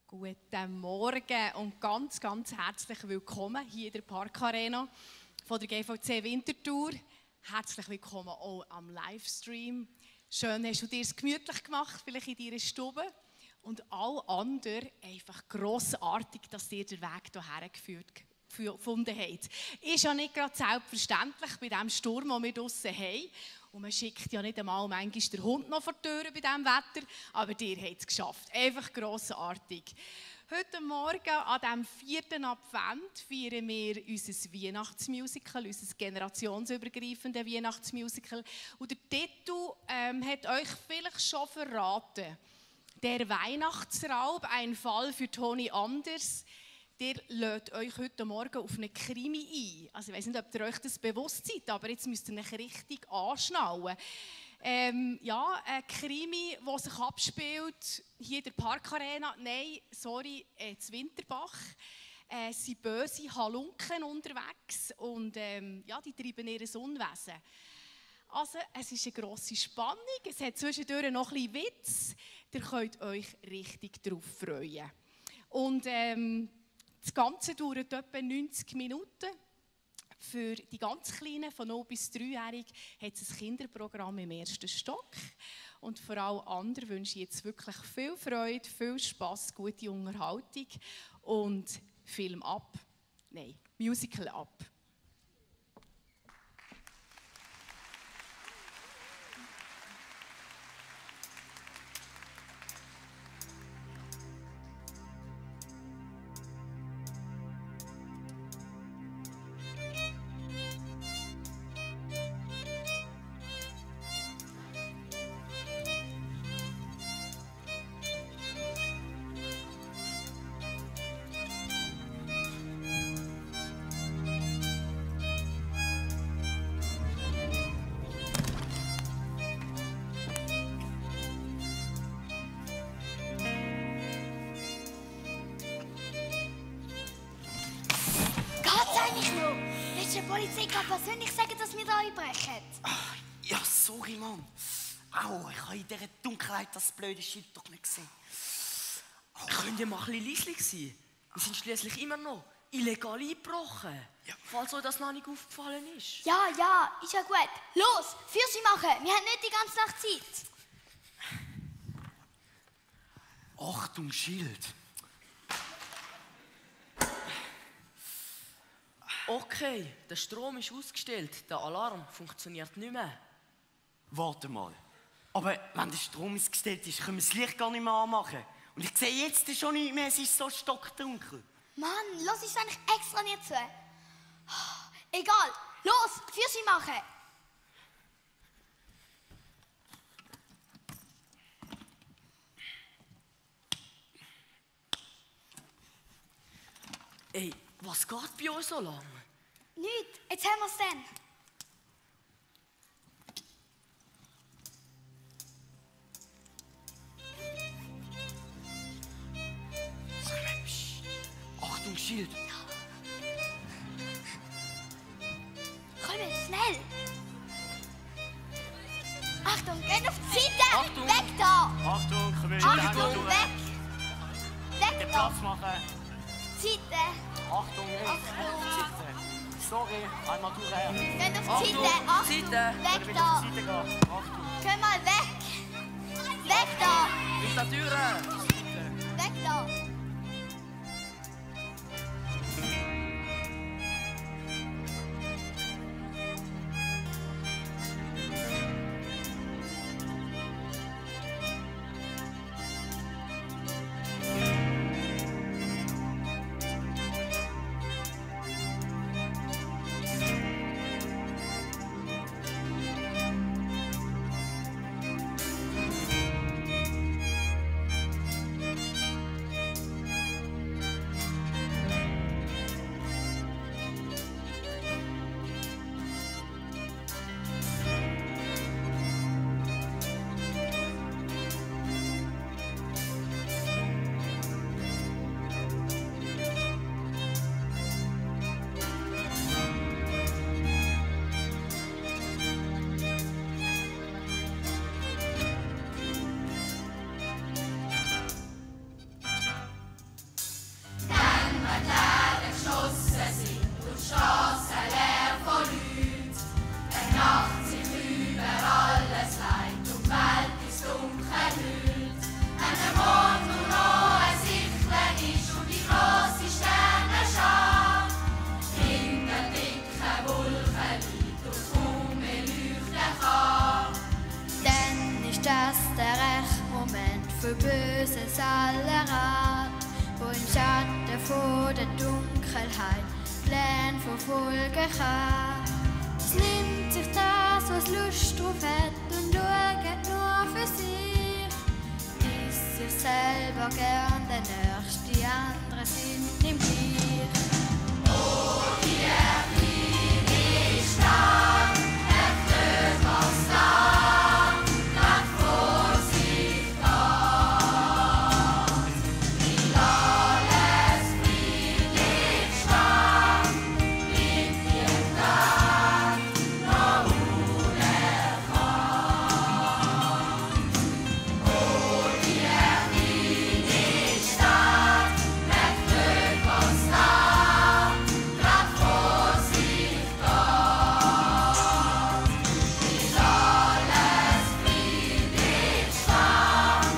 Guten Morgen und ganz herzlich willkommen hier in der Parkarena von der GVC Winterthur. Herzlich willkommen auch am Livestream. Schön hast du dir es gemütlich gemacht, vielleicht in deiner Stube. Und alle anderen einfach grossartig, dass ihr den Weg hierher gefunden habt. Ist ja nicht gerade selbstverständlich bei dem Sturm, den wir draussen haben. Und man schickt ja nicht einmal manchmal den Hund noch vor die Tür bei diesem Wetter. Aber ihr habt es geschafft. Einfach grossartig. Heute Morgen, an diesem 4. Advent, feiern wir unser Weihnachtsmusical, unser generationsübergreifendes Weihnachtsmusical. Und der Titel hat euch vielleicht schon verraten. Der Weihnachtsraub, ein Fall für Toni Anders. Der lädt euch heute Morgen auf eine Krimi ein. Also ich weiss nicht, ob ihr euch das bewusst seid, aber jetzt müsst ihr euch richtig anschnallen. Ein Krimi, der sich abspielt hier in der Parkarena. Nein, sorry, in Winterbach. Es sind böse Halunken unterwegs und die treiben ihr Unwesen. Also, es ist eine grosse Spannung, es hat zwischendurch noch ein bisschen Witz. Ihr könnt euch richtig darauf freuen. Und das Ganze dauert etwa 90 Minuten. Für die ganz Kleinen, von 0 bis 3-Jährig, hat es ein Kinderprogramm im 1. Stock. Und für alle anderen wünsche ich jetzt wirklich viel Freude, viel Spass, gute Unterhaltung und Film ab. Nein, Musical ab. Die Polizei kann persönlich sagen, dass wir da einbrechen. Ja, sorry, Mann. Au, ich habe in dieser Dunkelheit das blöde Schild doch nicht gesehen. Könnt ihr mal ein bisschen leise sein? Wir sind schließlich immer noch illegal eingebrochen. Ja. Falls euch das noch nicht aufgefallen ist. Ja, ist ja gut. Los, für sie machen. Wir haben nicht die ganze Nacht Zeit. Achtung, Schild. Okay, der Strom ist ausgestellt, der Alarm funktioniert nicht mehr. Warte mal. Aber wenn der Strom ausgestellt ist, können wir das Licht gar nicht mehr anmachen. Und ich sehe jetzt schon nicht mehr, es ist so stockdunkel. Mann, los, ist eigentlich extra nicht zu. Egal, los, für sie machen. Ey, was geht bei euch so lange? Nichts, jetzt haben wir es dann. Achtung, Schild. Komm, schnell. Achtung, geht auf die Seite. Achtung. Weg da. Achtung, können wir Achtung, weg. Weg den da. Platz machen. Seite. Achtung, Achtung. Sorry, einmal durchher. Geht auf die Seite. Achtung, weg da. Seite gehen. Achtung. Geh mal weg. Weg da. Diktatur! Weg da. der Dunkelheit Pläne verfolgen kann. Es nimmt sich das, was Lust drauf hat und schaut nur für sich. Ist sich selber gern der Nächste, die anderen sind im Gleich. Oh, wie kleine Stadt, öffnet was da, macht Vorsicht da. Wie alles friedlich stand, liegt ihr Tag noch unerkannt. Oh, wie kleine Stadt, öffnet was da, macht Vorsicht da. Wie alles friedlich stand,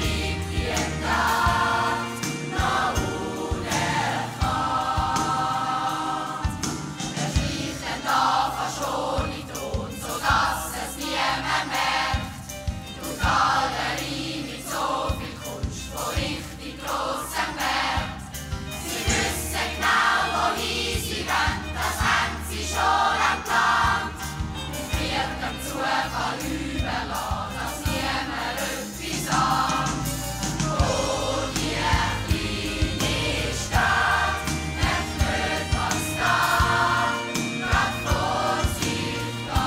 liegt ihr Tag noch unerkannt. Wer schlicht denn da verschont und so dass es niemand merkt, tut Galerie mit so viel Kunst vor richtig großem Wert. Sie wissen genau, wohin sie wollen, das haben sie schon lang geplant. Und wird dem Zufall überlassen, dass niemand etwas ahnt. Oh, die kleine Stadt, öffnet was da, macht Vorsicht da.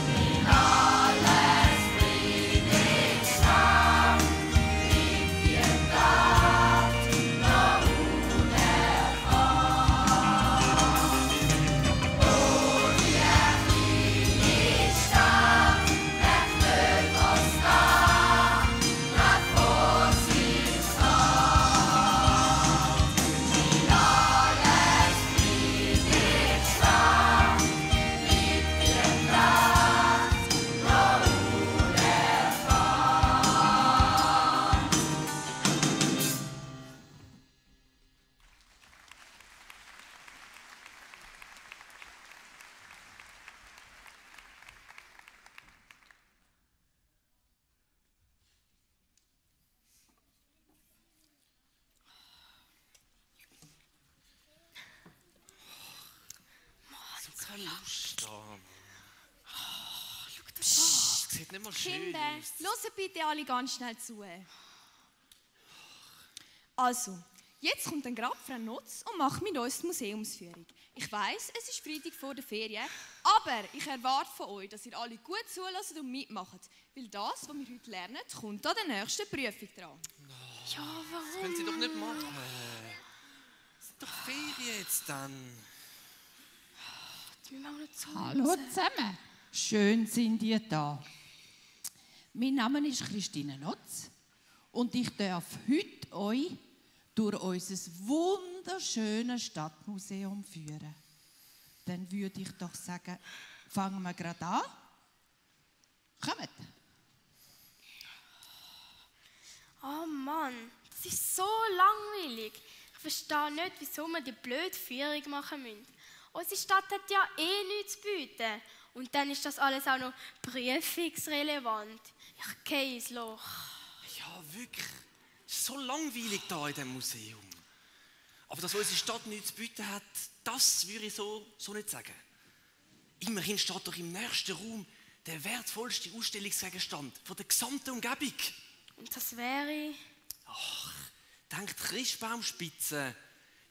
Wie alles friedlich stand, liegt ihr Tag noch unerkannt. Oh, die kleine Stadt, öffnet was da, macht Vorsicht da. Wie alles friedlich stand, liegt ihr Tag noch unerkannt. So keine Lust da. Das sieht nicht mal schön Kinder, aus. hören bitte alle ganz schnell zu. Also, jetzt kommt dann gerade Frau Nutz und macht mit uns die Museumsführung. Ich weiss, es ist Freitag vor der Ferien, aber ich erwarte von euch, dass ihr alle gut zuhört und mitmacht. Weil das, was wir heute lernen, kommt an der nächsten Prüfung dran. Das können Sie doch nicht machen. Es sind doch Ferien jetzt dann. Hallo zusammen, schön sind ihr da. Mein Name ist Christine Notz und ich darf heute euch durch unser wunderschönes Stadtmuseum führen. Dann würde ich doch sagen, fangen wir gerade an. Kommt! Oh Mann, das ist so langweilig. Ich verstehe nicht, wieso wir die blöde Führung machen müssen. Unsere Stadt hat ja eh nichts zu bieten. Und dann ist das alles auch noch prüfungsrelevant. Ich gehe ins Loch. Ja, wirklich. Es ist so langweilig da in diesem Museum. Aber dass unsere Stadt nichts zu bieten hat, das würde ich so nicht sagen. Immerhin steht doch im nächsten Raum der wertvollste Ausstellungsgegenstand von der gesamten Umgebung. Und das wäre... Denkt Christbaumspitzen.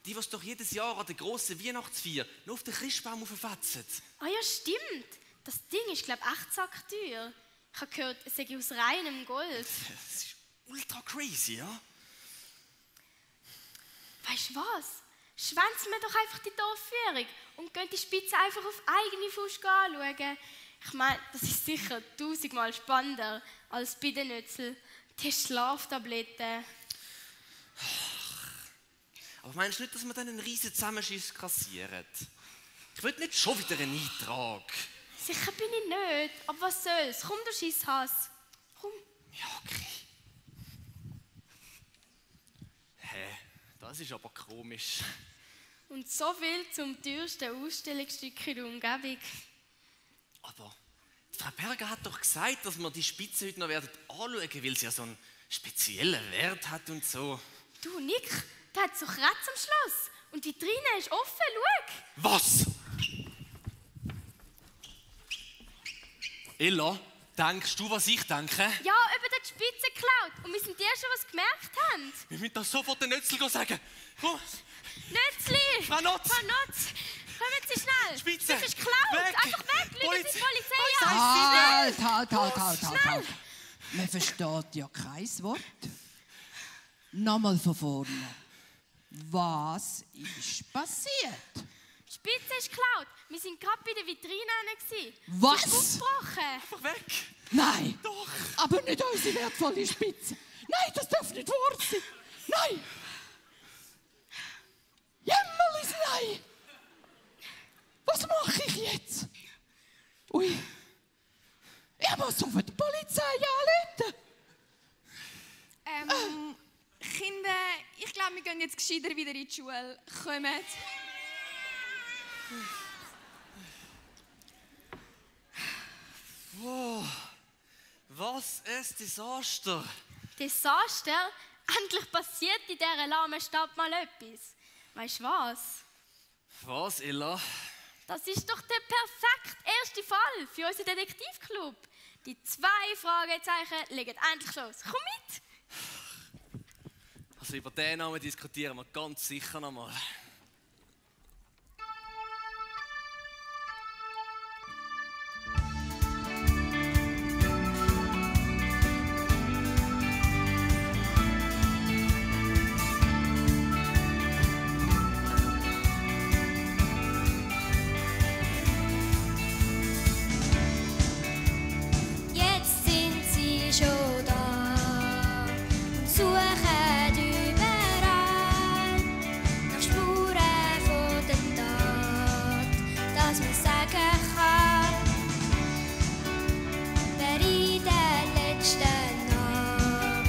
Die, die es doch jedes Jahr an der grossen Weihnachtsfeier noch auf den Christbaum aufwetzen. Ah ja, stimmt. Das Ding ist, glaube ich, echt sackteuer. Ich habe gehört, es sei aus reinem Gold. Das ist ultra crazy, ja? Weißt du was? Schwänzen wir doch einfach die Dorfführung und gehen die Spitze einfach auf eigene Faust anschauen. Ich meine, das ist sicher 1000-mal spannender als bei den Nützel. Die Schlaftabletten. Aber meinst du nicht, dass wir dann einen riesen Zusammenschiss kassieren? Ich will nicht schon wieder einen Eintrag. Sicher bin ich nicht. Aber was soll's? Komm, du Scheisshass. Komm. Ja, okay. Hä? Das ist aber komisch. Und so viel zum teuersten Ausstellungsstück in der Umgebung. Aber die Frau Berger hat doch gesagt, dass wir die Spitze heute noch anschauen werden, weil sie ja so einen speziellen Wert hat und so. Du, Nick, Da hat es so Kratz am Schluss. Und die Vitrine ist offen, schau. Was? Ella, denkst du, was ich denke? Ja, über die Spitze geklaut. Und wir sind die Ersten, die es gemerkt haben. Wir müssen das sofort den Nötzl sagen. Komm. Nötzli! Frau Notz! Frau Notz! Kommen Sie schnell! Spitze! Das ist geklaut! Weg! Einfach weg! Lügen Sie die Polizei an! Halt. Man versteht ja kein Wort. Nochmal von vorne. Was ist passiert? Die Spitze ist geklaut. Wir sind gerade bei der Vitrine gewesen. Was? Sie ist aufgebrochen. Einfach weg! Nein! Doch! Aber nicht unsere wertvolle Spitze. Nein, das darf nicht wahr sein. Nein! Jämmerlis, nein! Was mache ich jetzt? Ui! Ich muss sofort die Polizei anrufen. Kinder, ich glaube, wir gehen jetzt gescheiter wieder in die Schule. Kommt. Wow, was ein Desaster! Desaster? Endlich passiert in dieser lahmen Stadt mal etwas. Weißt du was? Was, Ella? Das ist doch der perfekte erste Fall für unseren Detektivclub. Die 2 Fragezeichen legen endlich los. Komm mit! Also über den Namen diskutieren wir ganz sicher noch mal. Jetzt sind sie schon da, suchen überall nach Spuren von der Tat, dass man sagen kann, wer in der letzten Nacht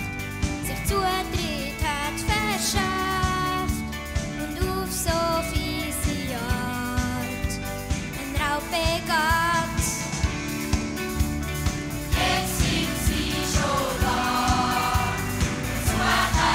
sich Zutritt hat verschafft und auf so fiese Art einen Raub begann. Jetzt sind sie schon da, suchen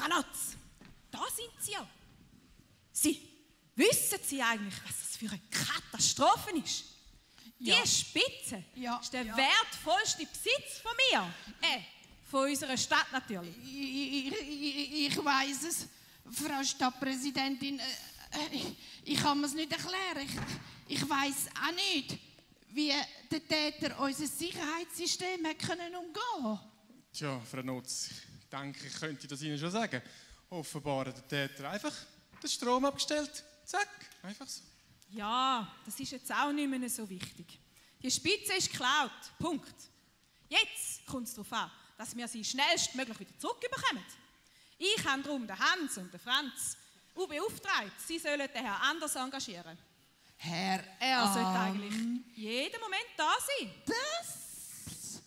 Frau Notz, da sind Sie ja. Wissen Sie eigentlich, was das für eine Katastrophe ist? Ja. Die Spitze ist der Ja. wertvollste Besitz von mir. Von unserer Stadt natürlich. Ich weiß es, Frau Stadtpräsidentin. Ich kann mir es nicht erklären. Ich weiß auch nicht, wie der Täter unser Sicherheitssystem hat können umgehen. Tja, Frau Nutz, ich denke, ich könnte das Ihnen schon sagen. Offenbar hat der Täter einfach den Strom abgestellt. Zack, einfach so. Ja, das ist jetzt auch nicht mehr so wichtig. Die Spitze ist geklaut. Punkt. Jetzt kommt es darauf an, dass wir sie schnellstmöglich wieder zurückbekommen. Ich habe darum den Hans und den Franz beauftragt, sie sollen den Herrn Anders engagieren. Er sollte eigentlich jeden Moment da sein.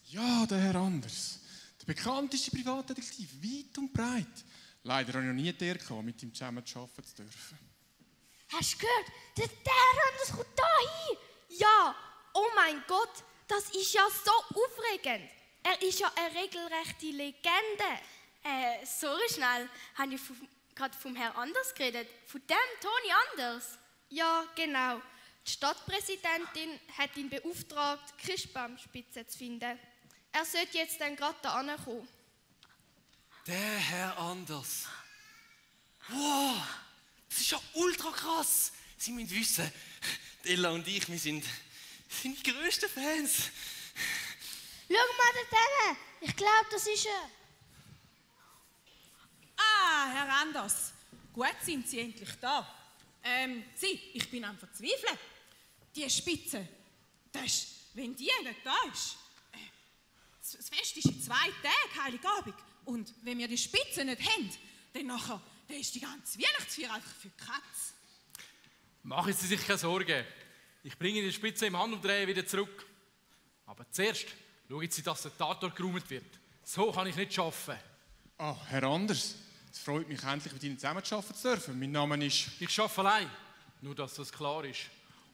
Ja, der Herr Anders. Der bekannteste Privatdetektiv, weit und breit. Leider habe ich noch nie der gehabt, mit ihm zusammen arbeiten zu dürfen. Hast du gehört? Der Herr Anders kommt da hin. Ja, oh mein Gott, das ist ja so aufregend. Er ist ja eine regelrechte Legende. Sorry schnell, habe ich gerade vom Herrn Anders geredet? Von dem Toni Anders? Ja, genau. Die Stadtpräsidentin hat ihn beauftragt, die Christbaumspitze zu finden. Er sollte jetzt dann gerade da ankommen. Der Herr Anders. Wow, das ist ja ultra krass. Sie müssen wissen, Ella und ich, wir sind die grössten Fans. Schau mal da. Ich glaube, das ist er. Ah, Herr Anders, gut sind Sie endlich da. Ich bin am Verzweifeln. Die Spitze, wenn die nicht da ist. Das Fest ist in 2 Tagen, Heiligabend. Und wenn wir die Spitze nicht haben, dann ist die ganze Weihnachtsfeier einfach für die Katz. Machen Sie sich keine Sorgen. Ich bringe die Spitze im Handumdrehen wieder zurück. Aber zuerst schauen Sie, dass der Tatort geräumt wird. So kann ich nicht arbeiten. Ah, Herr Anders, es freut mich, endlich mit Ihnen zusammenarbeiten zu dürfen. Mein Name ist... Ich arbeite allein. Nur, dass das klar ist.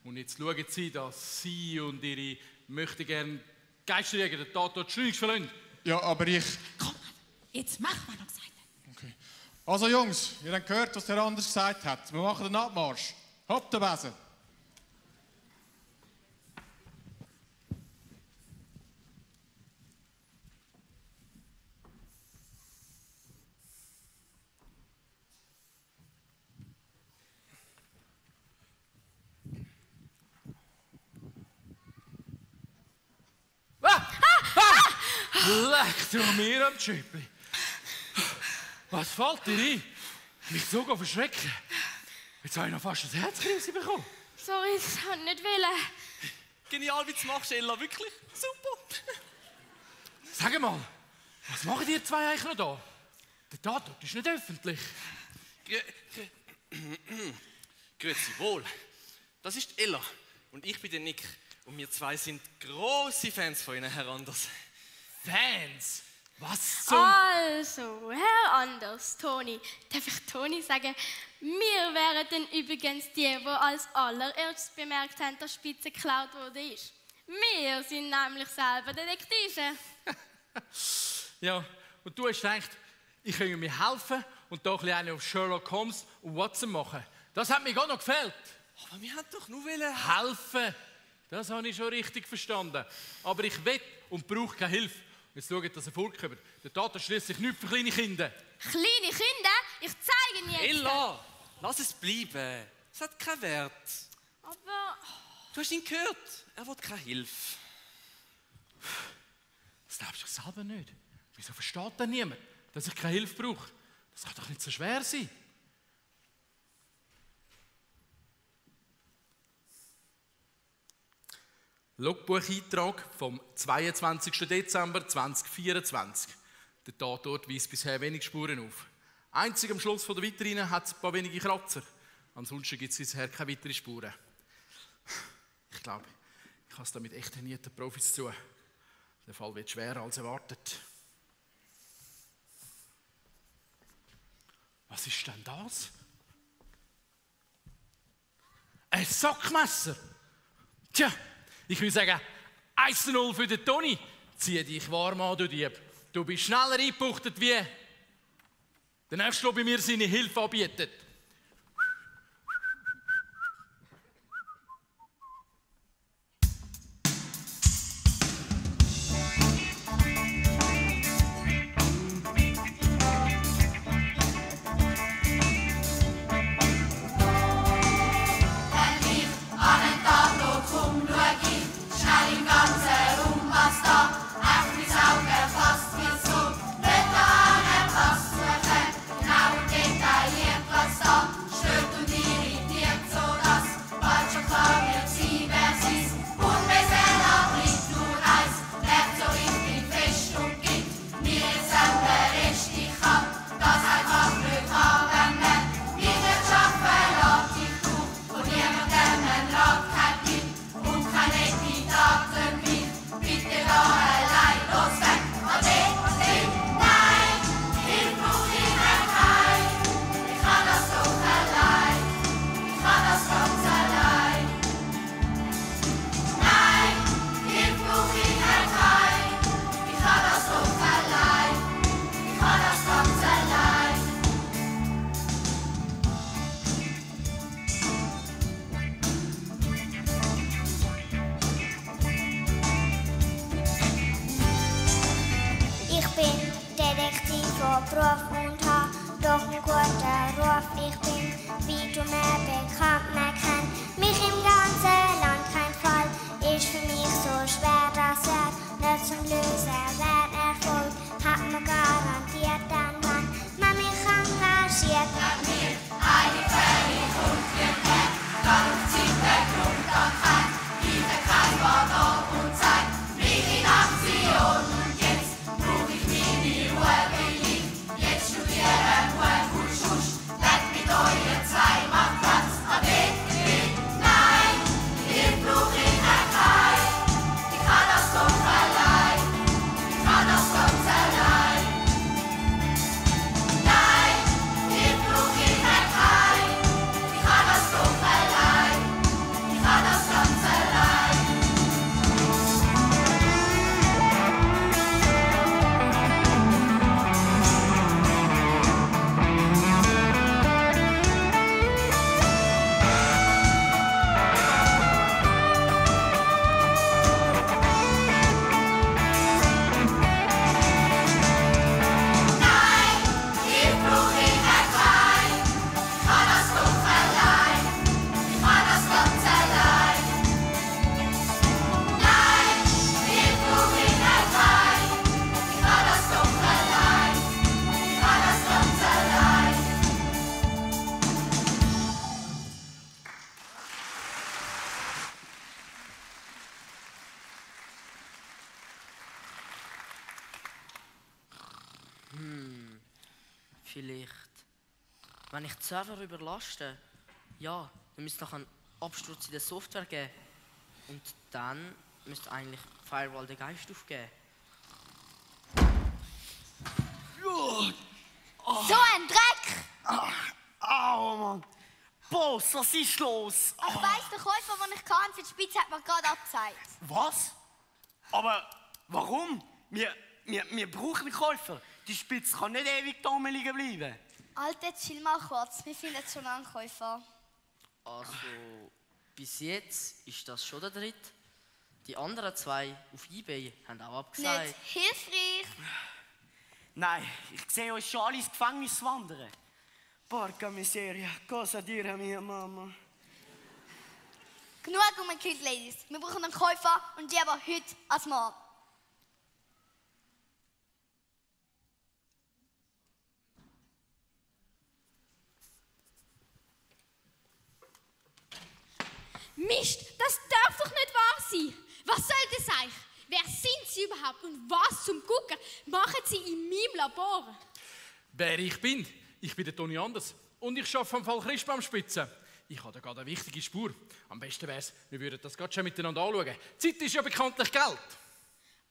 Und jetzt schauen Sie, dass Sie und Ihre möchten gerne Geisterjäger den Tatort schleunigst verlassen. Ja, aber ich... Komm, jetzt mach, was er gesagt hat. Okay. Also Jungs, ihr habt gehört, was der Anders gesagt hat. Wir machen den Abmarsch. Hopp, der Besen. Leck du mir am Schöppli. Was fällt dir ein? Mich so verschrecken. Jetzt habe ich noch fast das Herzkrise bekommen. Sorry, das wollte ich nicht wollen. Genial, wie du es machst, Ella. Wirklich super. Sag mal, was machen ihr zwei eigentlich noch da? Der Tatort ist nicht öffentlich. Grüezi wohl. Das ist Ella und ich bin der Nick. Und wir zwei sind grosse Fans von Ihnen, Herr Anders. Fans? Was zum... Also, Herr Anders, Toni, darf ich Toni sagen, wir wären dann übrigens die als allererstes bemerkt haben, dass die Spitze geklaut wurde. Wir sind nämlich selber Detektive. Ja, und du hast gedacht, ich könnte mir helfen und da ein bisschen auf Sherlock Holmes und Watson machen. Das hat mir gar noch gefällt. Aber wir haben doch nur helfen. Helfen? Das habe ich schon richtig verstanden. Aber ich will und brauche keine Hilfe. Jetzt schaut, dass ihr vorkommt. Der Tatort schließt nicht für kleine Kinder. Kleine Kinder? Ich zeige Ihnen jetzt. Ella, lass es bleiben. Es hat keinen Wert. Aber... Du hast ihn gehört. Er will keine Hilfe. Das glaubst du selber nicht. Wieso versteht denn niemand, dass ich keine Hilfe brauche? Das kann doch nicht so schwer sein. Logbucheintrag vom 22. Dezember 2024. Der Tatort weist bisher wenig Spuren auf. Einzig am Schluss der Vitrine hat es ein paar wenige Kratzer. Ansonsten gibt es bisher keine weiteren Spuren. Ich glaube, ich habe es da mit echt trainierten Profis zu. Der Fall wird schwerer als erwartet. Was ist denn das? Ein Sackmesser! Tja, ich würde sagen, 1:0 für den Toni. Zieh dich warm an, du Dieb. Du bist schneller eingebuchtet wie... Der Nächste, der bei mir seine Hilfe anbietet. Beruf und habe doch einen guten Ruf. Ich bin weit und mehr bekannt, man kennt mich im ganzen Land. Kein Fall ist für mich so schwer, das wird nicht zum Lösen. Wer Erfolg hat man garantiert, dann man mich engagiert. Wenn mir eine Fähig und wir kennen, dann zieht der Grund an kein, gibt der kein Wort ab und zeigt mich in Aktion. Und jetzt brauch ich meine Ruhe, will ich jetzt studieren, husch, husch, weg mit euren zwei, macht Platz, ade, nein, ihr brauch ich kein, ich kann das doch allein, ich kann das ganz allein. Nein, ihr brauch ich kein, ich kann das doch allein, ich kann das ganz allein. Nein, ihr brauch ich kein, ich kann das doch allein, ich kann das ganz allein. Nein, ihr brauch ich kein, ich kann das doch allein, ich kann das ganz allein. Vielleicht. Wenn ich die Server überlaste, ja, dann müsste es noch einen Absturz in der Software geben. Und dann müsste eigentlich Firewall den Geist aufgeben. So ein Dreck! Au, Mann. Boss, was ist los? Ich weiss, der Käufer, den ich kann für die Spitze, hat mir gerade abgezeigt. Was? Aber warum? Wir brauchen Käufer. Die Spitze kann nicht ewig da liegen bleiben. Alter, jetzt chill mal kurz. Wir finden schon einen Käufer. Also, bis jetzt ist das schon der dritte. Die anderen zwei auf eBay haben auch abgesagt. Nicht hilfreich. Nein, ich sehe euch schon alle ins Gefängnis wandern. Porca miseria, cosa dire a mia mamma? Genug umgekehrt, Ladies. Wir brauchen einen Käufer und die aber heute als morgen. Mist, das darf doch nicht wahr sein. Was soll das eigentlich? Wer sind Sie überhaupt und was zum Gucken machen Sie in meinem Labor? Wer ich bin? Ich bin der Toni Anders und ich arbeite am Fall Christbaumspitze. Ich habe da gerade eine wichtige Spur. Am besten wäre es, wir würden das gerade schon miteinander anschauen. Zeit ist ja bekanntlich Geld.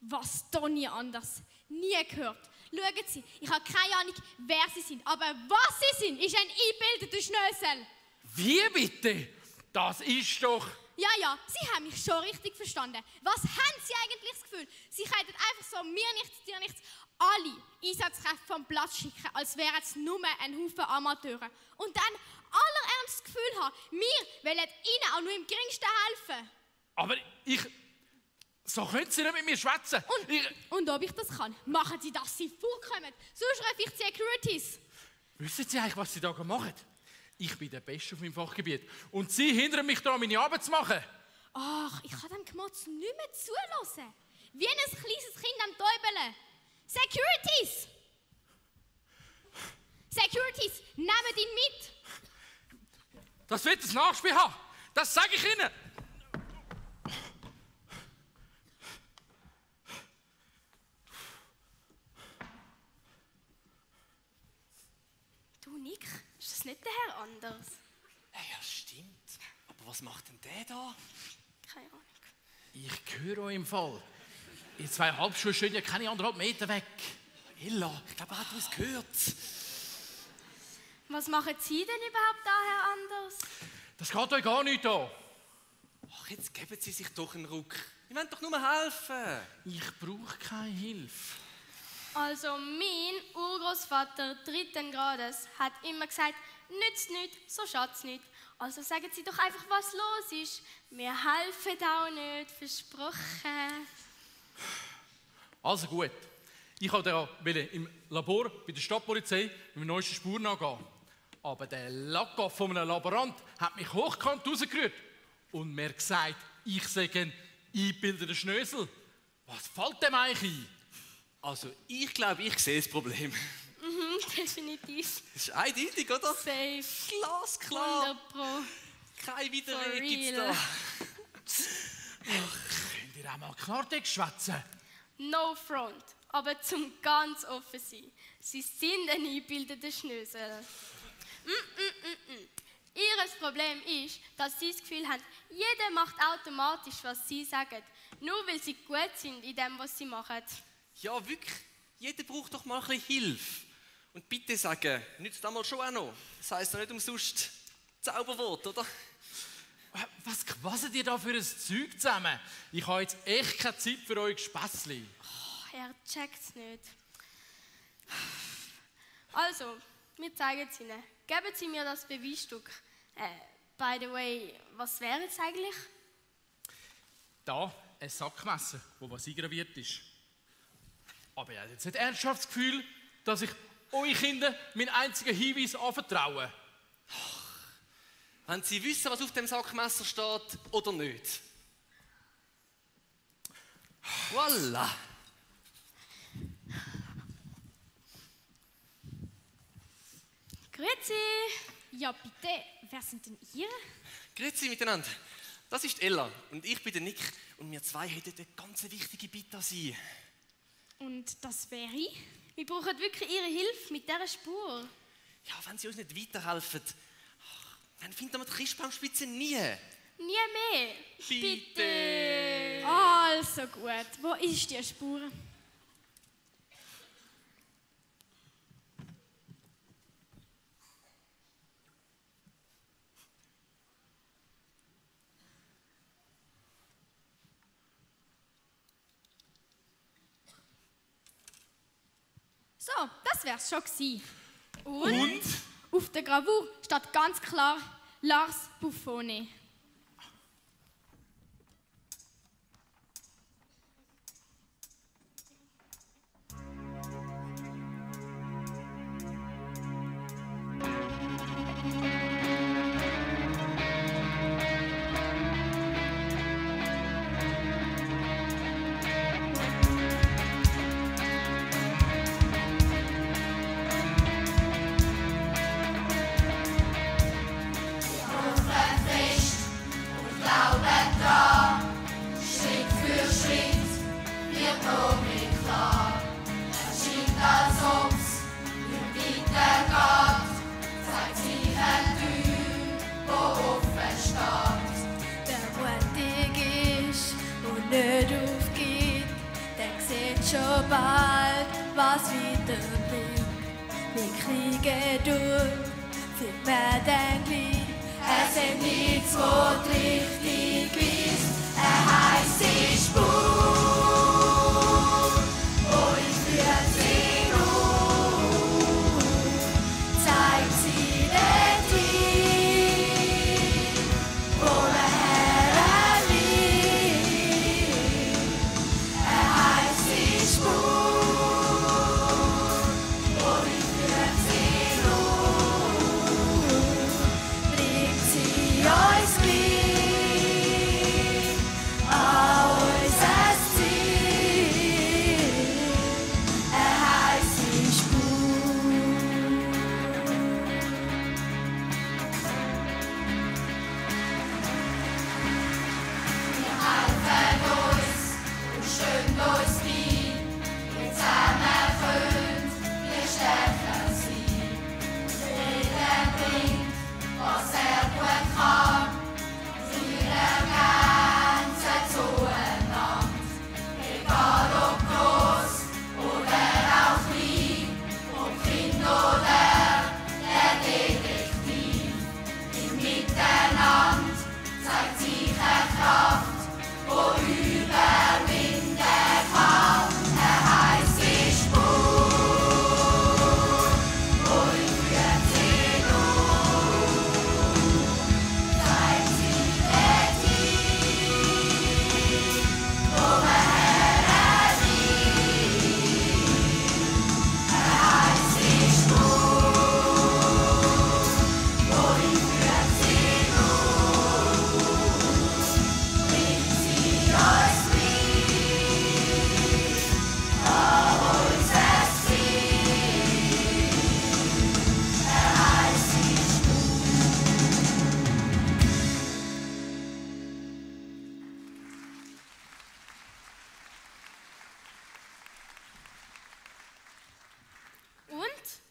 Was, Toni Anders? Nie gehört. Schauen Sie, ich habe keine Ahnung, wer Sie sind, aber was Sie sind, ist ein eingebildeter Schnösel. Wie bitte? Das ist doch... Ja, Sie haben mich schon richtig verstanden. Was haben Sie eigentlich das Gefühl? Sie könnten einfach so mir nichts, dir nichts, alle Einsatzkräfte vom Platz schicken, als wären es nur ein Haufen Amateure. Und dann allerernst das Gefühl haben, wir wollen Ihnen auch nur im Geringsten helfen. Aber so können Sie nicht mit mir schwätzen. Und ob ich das kann, machen Sie, dass Sie vorkommen. Sonst rufe ich die Securities. Wissen Sie eigentlich, was Sie da machen? Ich bin der Beste auf meinem Fachgebiet. Und Sie hindern mich daran, meine Arbeit zu machen. Ach, ich kann dem Gemotz nicht mehr zuhören. Wie ein kleines Kind am Täubeln. Securities! Securities, nehmt ihn mit! Das wird das Nachspiel haben. Das sage ich Ihnen. Du, Nick, ist das nicht der Herr Anders? Ja, stimmt. Aber was macht denn der da? Keine Ahnung. Ich höre euch im Fall. In 2 Halbschuhe stehen ja keine 1,5 Meter weg. Ella, ich glaube, er hat uns gehört. Was machen Sie denn überhaupt da, Herr Anders? Das geht euch gar nicht an. Ach, jetzt geben Sie sich doch einen Ruck. Wir wollen doch nur helfen. Ich brauche keine Hilfe. Also, mein Urgroßvater 3. Grades hat immer gesagt, nützt nichts, so schadet es nicht. Also sagen Sie doch einfach, was los ist. Wir helfen auch nicht, versprochen. Also gut. Ich wollte ja im Labor bei der Stadtpolizei mit der neuesten Spur nachgehen. Aber der Lacker von einem Laborant hat mich hochkant rausgerührt und mir gesagt, ich sei ein eingebildeter Schnösel. Was fällt dem eigentlich ein? Also, ich glaube, ich sehe das Problem. Definitiv. Das ist eindeutig, oder? Safe. Glasklar. 100%. Keine Widerrede gibt's da. Könnt ihr auch mal Klartext schwätzen? No front, aber zum ganz offen sein. Sie sind ein eingebildeter Schnösel. Ihr Problem ist, dass Sie das Gefühl haben, jeder macht automatisch, was Sie sagen. Nur weil Sie gut sind in dem, was Sie machen. Ja, wirklich. Jeder braucht doch mal ein bisschen Hilfe. Und bitte sagen, nützt das mal schon auch noch. Das heisst doch nicht umsonst Zauberwort, oder? Was quasselt ihr da für ein Zeug zusammen? Ich habe jetzt echt keine Zeit für euch Späßli. Oh, er checkt's nicht. Also, wir zeigen es Ihnen. Geben Sie mir das Beweisstück. By the way, was wäre es eigentlich? Da, ein Sackmesser, wo was eingraviert ist. Aber ihr habt jetzt nicht ernsthaft das Gefühl, dass ich euch Kinder meinen einzigen Hinweis anvertraue. Wenn Sie wissen, was auf dem Sackmesser steht, oder nicht. Voilà. Grüezi. Ja, bitte, wer sind denn ihr? Grüezi miteinander. Das ist Ella und ich bin der Nick und wir zwei hätten eine ganz wichtige Bitte an Sie. Und das wäre? Wir brauchen wirklich Ihre Hilfe mit dieser Spur. Ja, wenn Sie uns nicht weiterhelfen, dann finden wir die Christbaumspitze nie. Nie mehr. Bitte. Also gut, wo ist die Spur? So, das wär's schon gewesen. Und? Auf der Gravur steht ganz klar Lars Buffone. schon bald was wieder bringt. Wir kriegen durch, viel mehr denn gleich. Es ist nichts, was richtig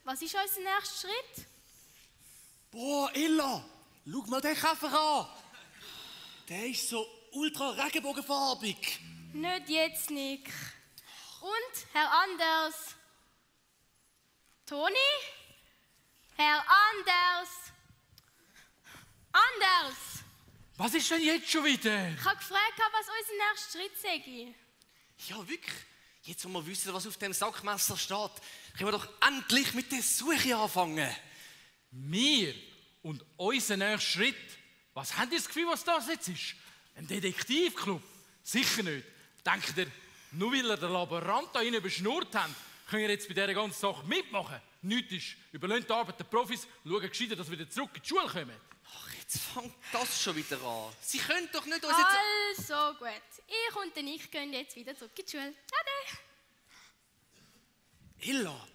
was ist unser nächster Schritt? Boah, Ella, schau mal den Käfer an. Der ist so ultra regenbogenfarbig. Nicht jetzt, Nick. Und Herr Anders? Toni? Herr Anders? Anders! Was ist denn jetzt schon wieder? Ich habe gefragt, was unser nächster Schritt sei. Ja, wirklich. Jetzt, wo wir wissen, was auf dem Sackmesser steht, können wir doch endlich mit der Suche anfangen. Wir und unser nächster Schritt. Was habt ihr das Gefühl, was das jetzt ist? Ein Detektivclub? Sicher nicht. Denkt ihr, nur weil ihr den Laborant da rein überschnurrt habt, könnt ihr jetzt bei dieser ganzen Sache mitmachen? Nichts ist. Überlasst die Arbeit den Profis, schauen gescheiter, dass wir wieder zurück in die Schule kommen. Ach, jetzt fängt das schon wieder an. Sie können doch nicht uns jetzt... Also gut. Ich und ich gehen jetzt wieder zurück in die Schule. Ade! Ella,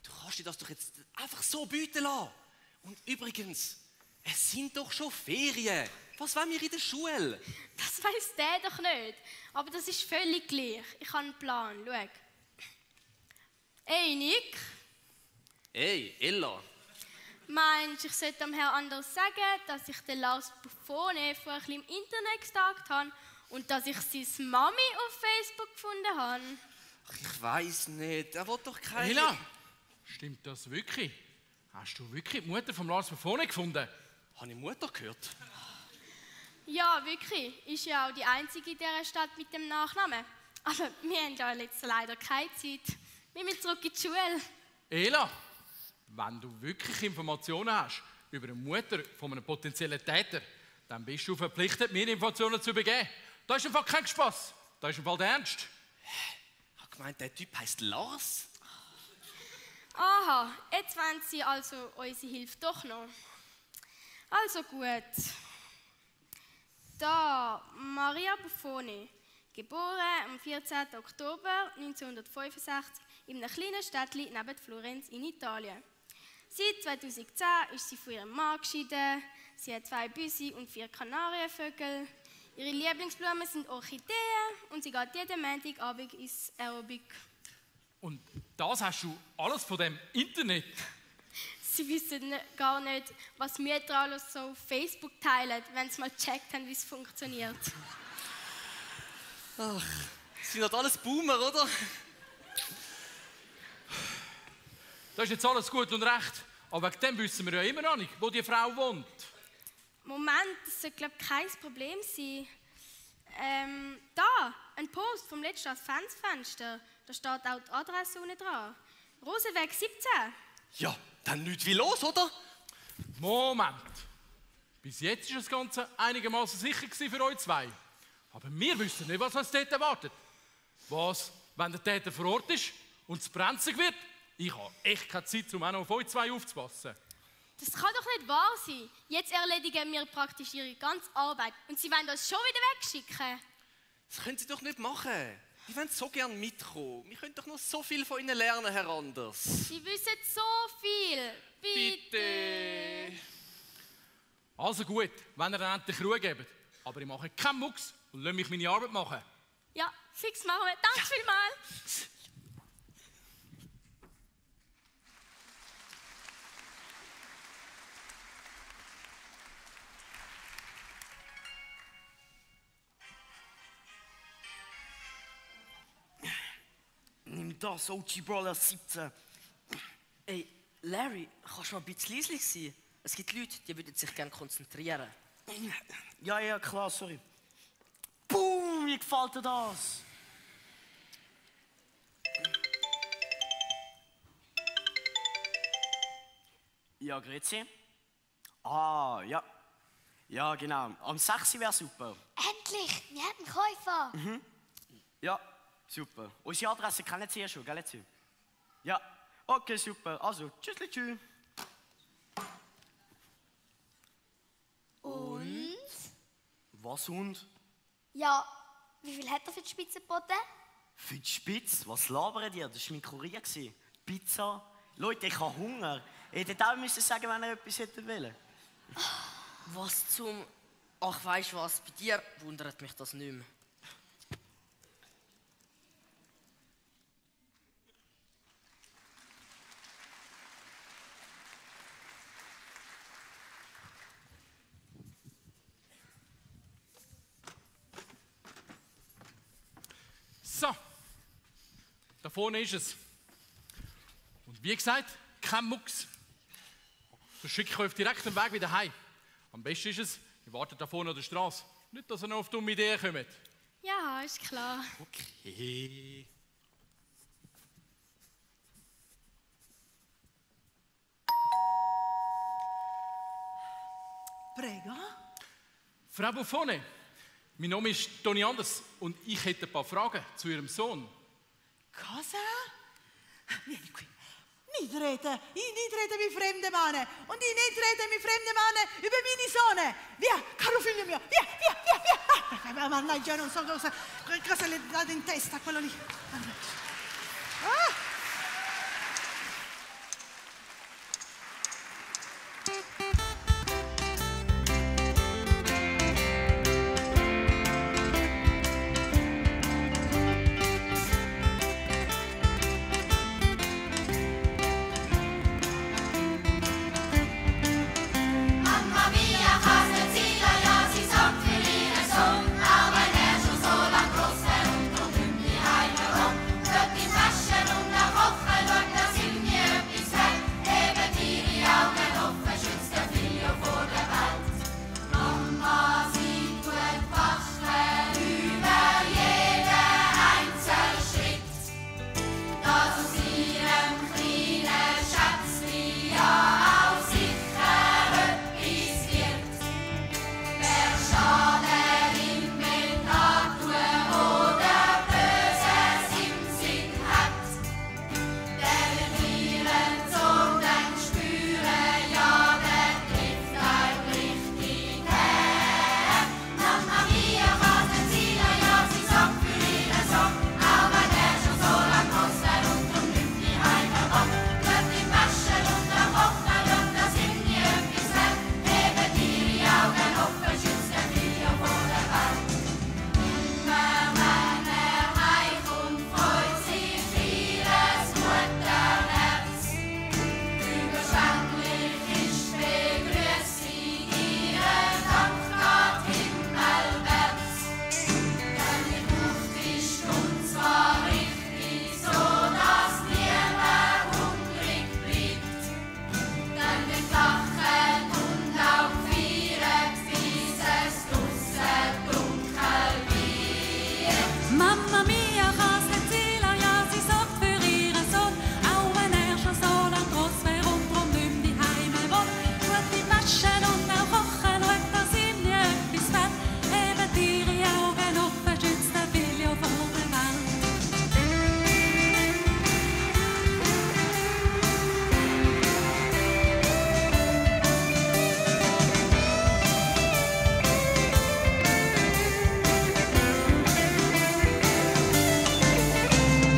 du kannst dir das doch jetzt einfach so bieten lassen. Und übrigens, es sind doch schon Ferien. Was wollen wir in der Schule? Das weiss der doch nicht. Aber das ist völlig gleich. Ich habe einen Plan. Schau. Ey, Nick. Hey, Ella. Meinst du, ich sollte dem Herrn Anders sagen, dass ich den Lars Buffone vor ein bisschen im Internet gestalkt habe und dass ich seine Mami auf Facebook gefunden habe? Ach, ich weiss nicht. Er will doch keine... Ella, stimmt das wirklich? Hast du wirklich die Mutter von Lars Buffone gefunden? Habe ich Mutter gehört? Ja, wirklich. Ist ja auch die einzige in dieser Stadt mit dem Nachnamen. Aber wir haben ja jetzt leider keine Zeit. Wir müssen zurück in die Schule. Ella, wenn du wirklich Informationen hast über die Mutter von einem potenziellen Täter, dann bist du verpflichtet, mir Informationen zu übergeben. Da ist einfach kein Spaß. Da ist im Fall der Ernst. Ich habe gemeint, der Typ heisst Lars. Aha, jetzt wollen Sie also unsere Hilfe doch noch. Also gut. Da, Maria Buffone, geboren am 14. Oktober 1965 in einem kleinen Städtchen neben Florenz in Italien. Seit 2010 ist sie von ihrem Mann geschieden. Sie hat 2 Büsi und 4 Kanarienvögel. Ihre Lieblingsblumen sind Orchideen und sie geht jeden Montagabend ins Aerobic. Und das hast du alles von dem Internet? Sie wissen gar nicht, was wir alles so auf Facebook teilen, wenn sie mal gecheckt haben, wie es funktioniert. Ach, sind das alles Boomer, oder? Das ist jetzt alles gut und recht. Aber wegen dem wissen wir ja immer noch nicht, wo die Frau wohnt. Moment, das sollte, glaube ich, kein Problem sein. Da, ein Post vom letzten Adventsfenster. Da steht auch die Adresse unten dran. Rosenweg 17. Ja, dann nichts wie los, oder? Moment. Bis jetzt war das Ganze einigermaßen sicher für euch zwei. Aber wir wissen nicht, was uns dort erwartet. Was, wenn der Täter vor Ort ist und es brenzlig wird? Ich habe echt keine Zeit, um auch noch auf euch zwei aufzupassen. Das kann doch nicht wahr sein. Jetzt erledigen wir praktisch ihre ganze Arbeit und sie wollen uns schon wieder wegschicken. Das können sie doch nicht machen. Die wollen so gerne mitkommen. Wir können doch noch so viel von ihnen lernen, Herr Anders. Sie wissen so viel. Bitte. Also gut, wenn ihr dann endlich Ruhe gebt. Aber ich mache keinen Mucks und lasse mich meine Arbeit machen. Ja, fix machen wir. Danke vielmals. Nimm das, OG Brawler 17. Ey, Larry, kannst du mal ein bisschen leise sein? Es gibt Leute, die würden sich gerne konzentrieren. Ja, klar, sorry. Boom, wie gefällt dir das? Ja, grüezi. Ah, ja. Ja, genau. Am 6 wäre super. Endlich, wir haben einen Käufer. Mhm. Ja, super. Unsere Adresse kennen Sie ja schon, gell? Ja, okay, super. Also, tschüss. Und? Was und? Ja, wie viel hat er für die Spitze geboten? Für die Spitze? Was labern die? Das war mein Kurier. Pizza. Leute, ich habe Hunger. Ihr hättet auch müssen sagen, wenn ihr etwas hättet wollen. Was zum... Ach, weisst du was, bei dir wundert mich das nicht mehr. Da vorne ist es. Und wie gesagt, kein Mucks. So schicke ich euch auf direktem Weg wieder heim. Am besten ist es, ihr wartet da vorne an der Straße. Nicht, dass ihr noch auf dumme Ideen kommt. Ja, ist klar. Okay. Prego. Frau Buffone, mein Name ist Toni Anders und ich hätte ein paar Fragen zu Ihrem Sohn. Cosa? Vieni qui. Nicht reden mit fremden Männern. Und ich nicht reden mit fremden Männern über meine Sohn. Via, caro figlio mio, via. Mannaggia, non so cosa le date in testa a quello lì. Ah! Mamma mia, casa zia, ja, sie sorgt für ihren Sohn. Auch wenn er schon so lang groß ist und um die Heime wohnt. Wird ihm waschen und auch kochen, schaut, dass ihm nie etwas fehlt. Hebt ihre Augen offen, schützt der Figlio vor der Welt. Mama sieht gut wachen über jeden einzelnen Schritt. Dass aus ihrem kleinen Schätzchen ja auch sicher etwas wird. Wer Schaden ihm will antun oder Böses im Sinn hat, der wird ihren Sohn dann spüren, ja, der trifft ein richtig her. Mamma mia, Vater Zia, ja, sie sorgt für ihren Sohn, auch wenn er schon so lang groß ist und um die Heime wohnt. Wird ihm waschen und auch kochen, schaut, dass ihm nie etwas fehlt. Hebt ihre Augen offen, schützt der Figlio vor der Welt. Immer wenn er heimkommt, freut sich ihres Mutterherz. Überschwänglich ist Begrüßung, ihren Dank geht himmelwärts. Denn die Luft ist und zwar richtig, so dass niemand hungrig bleibt. Dann wird lachen und auch feiern, bis es draussen dunkel wird. Mamma mia, casa zia, ja, sie sorgt für ihren Sohn, auch wenn er schon so lang groß wär und drum nicht die Heime wohnt. Tut ihm waschen und auch kochen, schaut, dass ihm nie etwas fehlt. Hebt ihre Augen offen, schützt der Figlio vor der Welt.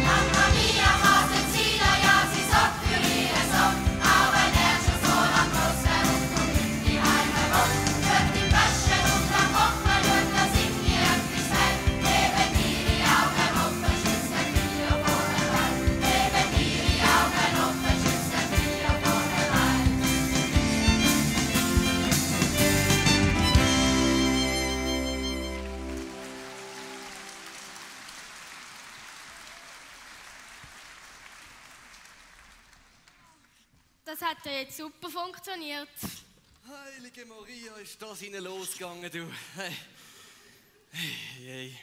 Mamma mia, Vater Zia, ja, sie sorgt für ihren Sohn, auch wenn er schon so lang groß ist und um die Heime wohnt. Wird ihm waschen und auch kochen, schaut, dass ihm nie etwas fehlt. Hebt ihre Augen offen, schützt der Figlio vor der Welt. Hebt ihre Augen offen, schützt der Figlio vor der Welt. Das hat ja jetzt super funktioniert. Heilige Maria, ist das Ihnen losgegangen, du? Hey. Hey.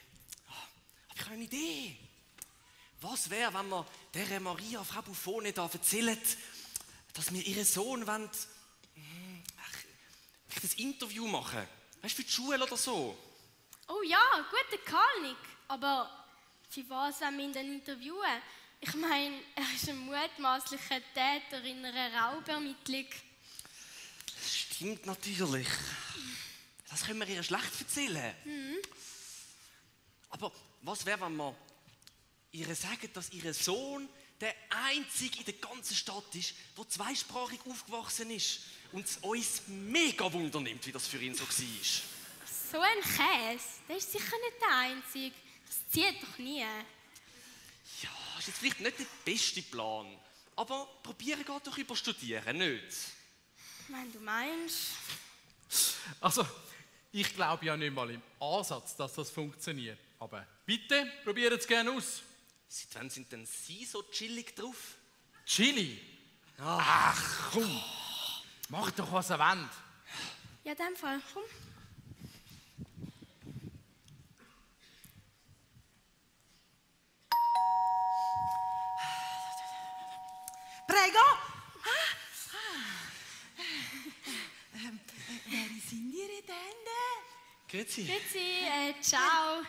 Aber ich habe eine Idee. Was wäre, wenn wir dieser Maria, Frau Buffone, da erzählen, dass wir ihren Sohn wollen, ein Interview machen? Weißt du, für die Schule oder so? Oh ja, guter Kalnik. Aber für was wollen wir ihn denn interviewen? Ich meine, er ist ein mutmaßlicher Täter in einer Raubermittlung. Das stimmt natürlich. Das können wir ihr schlecht erzählen. Aber was wäre, wenn wir ihr sagen, dass ihr Sohn der einzige in der ganzen Stadt ist, der zweisprachig aufgewachsen ist und es uns mega Wunder nimmt, wie das für ihn so war. So ein Käse, der ist sicher nicht der Einzige. Das zieht doch nie. Ja, ist jetzt vielleicht nicht der beste Plan, aber probieren geht doch über Studieren, nicht? Wenn du meinst. Also, ich glaube ja nicht mal im Ansatz, dass das funktioniert. Aber bitte, probiert es gerne aus. seit wann sind denn Sie so chillig drauf? Chili? Ja. Ach, komm. Mach doch, was er will. Ja, in dem Fall, komm. Prego! Wer sind Ihre Tante? Grüezi. Grüezi, ciao.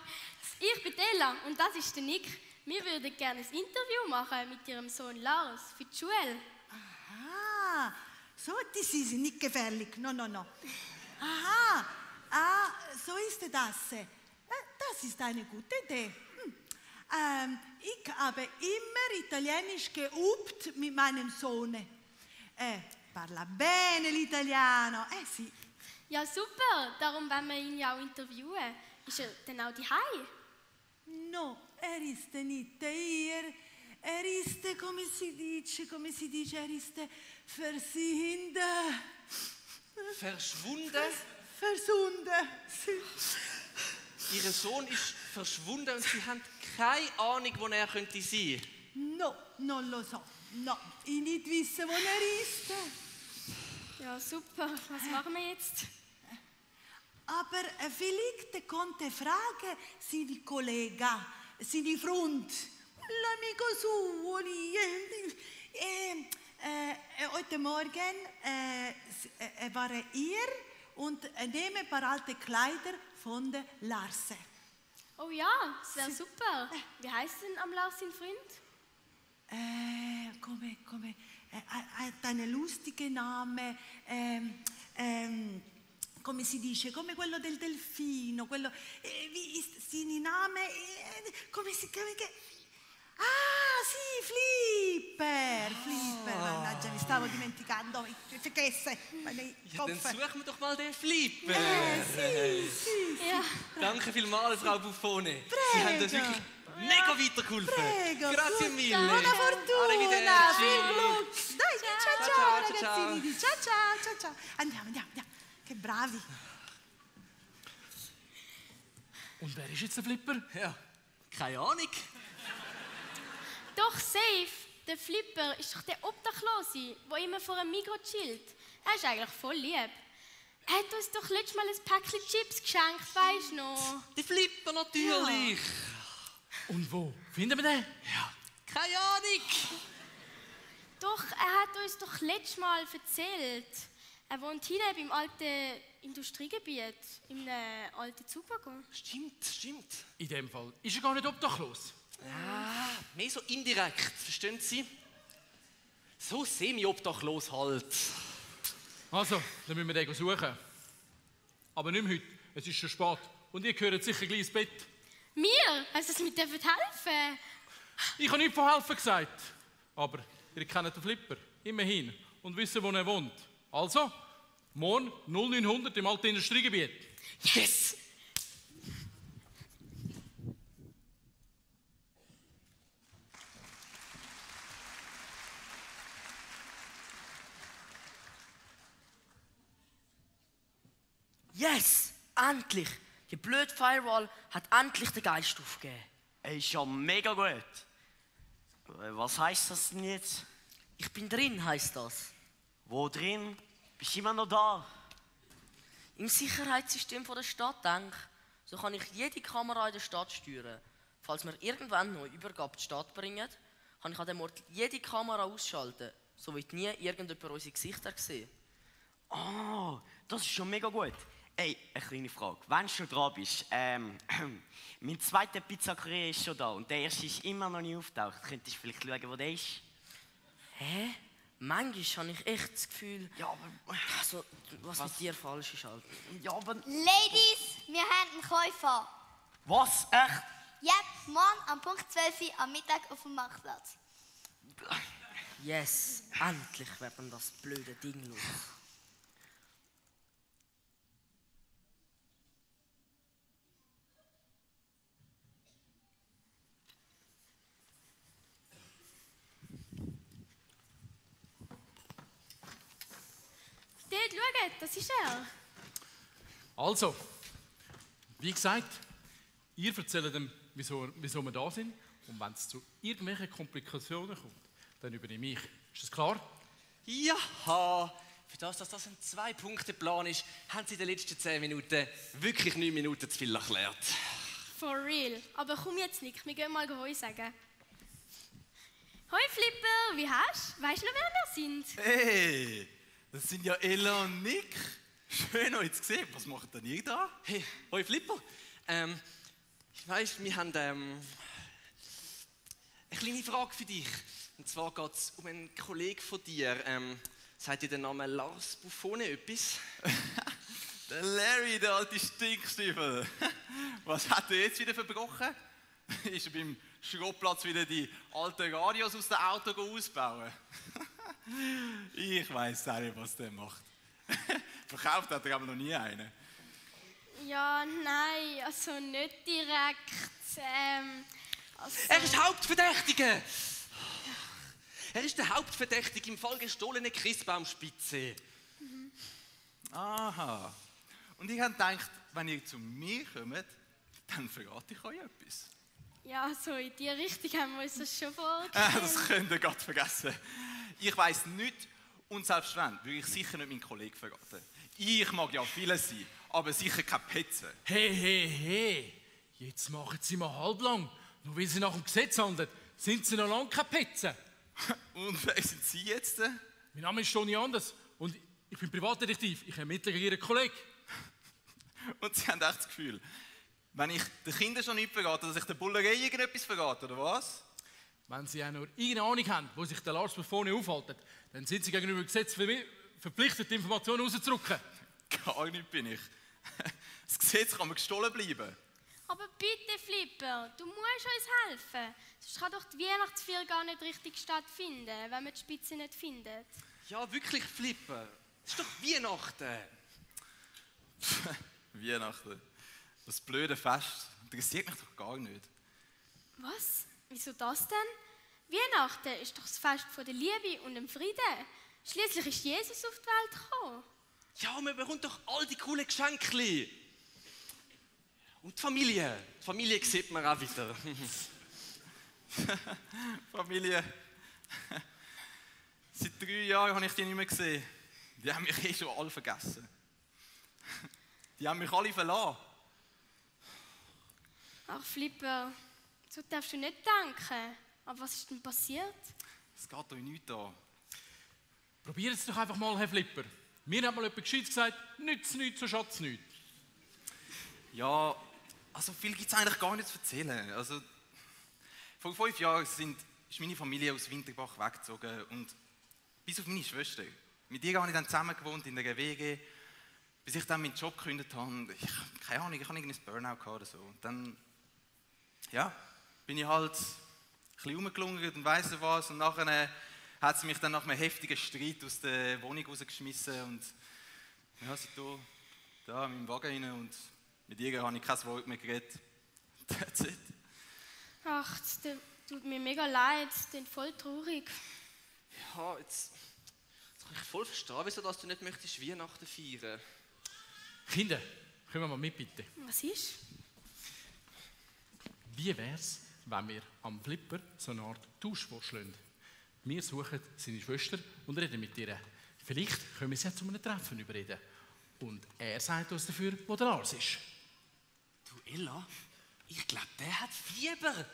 Ich bin Ella und das ist der Nick. Wir würden gerne ein Interview machen mit Ihrem Sohn Lars für die Schule. Aha, so, das ist nicht gefährlich. No. Aha, so ist das. Das ist eine gute Idee. Ich habe immer Italienisch geübt mit meinem Sohn. Parla bene l'italiano. Sì. Ja, super. Darum wollen wir ihn ja auch interviewen. Ist er denn auch daheim? No, ist nicht hier. Ist, come si dice, ist verschwunden. Verschwunden? Verschwunden. Ihr Sohn ist verschwunden und Sie haben keine Ahnung, wo er könnte sein. No, non lo so. No, ich nicht wissen, wo er ist. Ja, super. Was machen wir jetzt? Aber vielleicht konnte fragen seine Kollegen, seine Freund, l'amico suo. Heute Morgen war hier und nehme ein paar alte Kleider von der Lars. Oh ja, das wäre super. Wie heißt denn am Lars sein Freund? Hat einen lustigen Namen. Come si dice? Come quello del delfino. Wie ist sein Name? Come si chiama? Ah, sì, Flipper. Mannaggia, mi stavo dimenticando. Vergessen. Ja, dann suchen wir doch mal den Flipper. Sì. Ja. Danke vielmals, Frau Buffone. Prego. Sie haben uns wirklich mega weitergeholfen. Prego. Grazie mille. Buona fortuna. Arrivederci. Viel Glück. Dai, ciao, ragazzini. Ciao. Andiamo. Che bravi. Und wer ist jetzt der Flipper? Ja, keine Ahnung. Doch, safe. Der Flipper ist doch der Obdachlose, der immer vor einem Migros chillt. Er ist eigentlich voll lieb. Er hat uns doch letztes Mal ein Päckchen Chips geschenkt, weisst du noch? Der Flipper natürlich. Und wo? Finden wir den? Ja, keine Ahnung. Doch, er hat uns doch letztes Mal erzählt. Er wohnt hier beim alten Industriegebiet, in einem alten Zugwaggon. Stimmt. In dem Fall ist er gar nicht obdachlos. Ja, mehr so indirekt, verstehen Sie? So semi-obdachlos halt. Also, dann müssen wir den suchen. Aber nicht mehr heute, es ist schon spät. Und ihr gehört sicher gleich ins Bett. Mir? Hast du es mit helfen? Ich habe nicht von helfen gesagt. Aber ihr kennt den Flipper, immerhin. Und wissen, wo er wohnt. Also, morgen 0900 im alten Industriegebiet. Yes! Yes! Endlich! Die blöde Firewall hat endlich den Geist aufgegeben. Ist ja mega gut. Was heisst das denn jetzt? Ich bin drin, heisst das. Wo drin? Bist du immer noch da? Im Sicherheitssystem der Stadt, denke ich. So kann ich jede Kamera in der Stadt steuern. Falls wir irgendwann noch eine Übergabe in die Stadt bringen, kann ich an dem Ort jede Kamera ausschalten. So wird nie irgendjemand unsere Gesichter sehen. Ah, das ist schon mega gut. Ey, eine kleine Frage. Wenn du schon dran bist, mein zweiter Pizzakurier ist schon da und der erste ist immer noch nicht aufgetaucht. Könntest du vielleicht schauen, wo der ist? Hä? Manchmal habe ich echt das Gefühl, ja, aber also, was mit dir falsch ist halt. Ja, aber... Ladies, wir haben einen Käufer. Was? Echt? Ja, morgen am Punkt 12 Uhr am Mittag auf dem Marktplatz. Yes, endlich wird man das blöde Ding los. Dort, schaut, das ist er. Also, wie gesagt, ihr erzählt ihm, wieso wir da sind Und wenn es zu irgendwelchen Komplikationen kommt, dann übernehme ich. Ist das klar? Ja, für das, dass das ein 2-Punkte-Plan ist, haben Sie in den letzten 10 Minuten wirklich 9 Minuten zu viel erklärt. For real. Aber komm jetzt nicht, wir gehen mal Hoi sagen. Hoi Flipper, wie hast du? Weißt du noch, wer wir sind? Hey, das sind ja Ella und Nick. Schön, euch zu sehen. Was macht denn ihr da? Hey, hoi Flipper. Ich weiss, wir haben eine kleine Frage für dich. Und zwar geht es um einen Kollegen von dir. Sagt dir der Name Lars Buffone etwas? Der Larry, der alte Stinkstiefel. Was hat er jetzt wieder verbrochen? Ist er beim Schrottplatz wieder die alten Radios aus dem Auto ausbauen? Ich weiss auch nicht, was der macht. Verkauft hat er aber noch nie einen. Ja, nein, also nicht direkt. Er ist Hauptverdächtiger! Er ist der Hauptverdächtige im Fall gestohlene Christbaumspitze. Aha. Und ich habe gedacht, wenn ihr zu mir kommt, dann verrate ich euch etwas. Ja, so in die Richtung haben wir uns das schon vorgestellt. Das könnt ihr gerade vergessen. Ich weiss nicht, und selbst wenn, würde ich sicher nicht meinen Kollegen verraten. Ich mag ja vieles sein, aber sicher keine Petze. Hey, jetzt machen Sie mal halblang. Nur weil Sie nach dem Gesetz handeln, sind Sie noch lange keine Petze. Und wer sind Sie jetzt? Mein Name ist Toni Anders und ich bin Privatdetektiv. Ich ermittle gegen Ihren Kollegen. Und Sie haben echt das Gefühl, wenn ich den Kindern schon nicht verrate, dass ich der Bullerei irgendetwas verrate, oder was? Wenn Sie auch nur irgendeine Ahnung haben, wo sich der Lars Buffone aufhält, dann sind Sie gegenüber dem Gesetz verpflichtet, die Informationen rauszudrücken. Gar nicht bin ich. Das Gesetz kann mir gestohlen bleiben. Aber bitte, Flipper, du musst uns helfen. Sonst kann doch die Weihnachtsfeier gar nicht richtig stattfinden, wenn man die Spitze nicht findet. Ja, wirklich, Flipper. Es ist doch Weihnachten. Weihnachten. Das blöde Fest. Interessiert mich doch gar nicht. Was? Wieso das denn? Weihnachten ist doch das Fest von der Liebe und dem Frieden. Schließlich ist Jesus auf die Welt gekommen. Ja, man bekommt doch all die coolen Geschenke. Und die Familie. Die Familie sieht man auch wieder. Familie. Seit 3 Jahren habe ich die nicht mehr gesehen. Die haben mich schon alle vergessen. Die haben mich alle verlassen. Ach, Flipper, so darfst du nicht denken. Aber was ist denn passiert? Es geht euch nichts an. Probieren Sie es doch einfach mal, Herr Flipper. Mir hat mal jemand gescheit gesagt, nützt nichts, so schadet es nichts. Ja, also viel gibt es eigentlich gar nicht zu erzählen. Also, vor 5 Jahren ist meine Familie aus Winterbach weggezogen und bis auf meine Schwester. Mit ihr habe ich dann zusammen gewohnt in der WG, bis ich dann meinen Job gekündigt habe. Keine Ahnung, ich hatte irgendein Burnout gehabt oder so. Und dann, ja, bin ich halt ein bisschen rumgelungert und weiss nicht was. Und nachher hat sie mich dann nach einem heftigen Streit aus der Wohnung rausgeschmissen. Und ja, sie da in meinem Wagen rein und mit ihr habe ich kein Wort mehr geredet. That's it. Ach, das tut mir mega leid, das klingt voll traurig. Ja, jetzt kann ich voll verstehen, wieso du nicht möchtest Weihnachten feiern. Kinder, kommen wir mal mit, bitte. Was ist? Wie wär's, wenn wir am Flipper so eine Art Tausch vorschlagen? Wir suchen seine Schwester und reden mit ihr. Vielleicht können wir sie zu einem Treffen überreden. Und er sagt uns dafür, wo der Lars ist. Du Ella, ich glaube, der hat Fieber.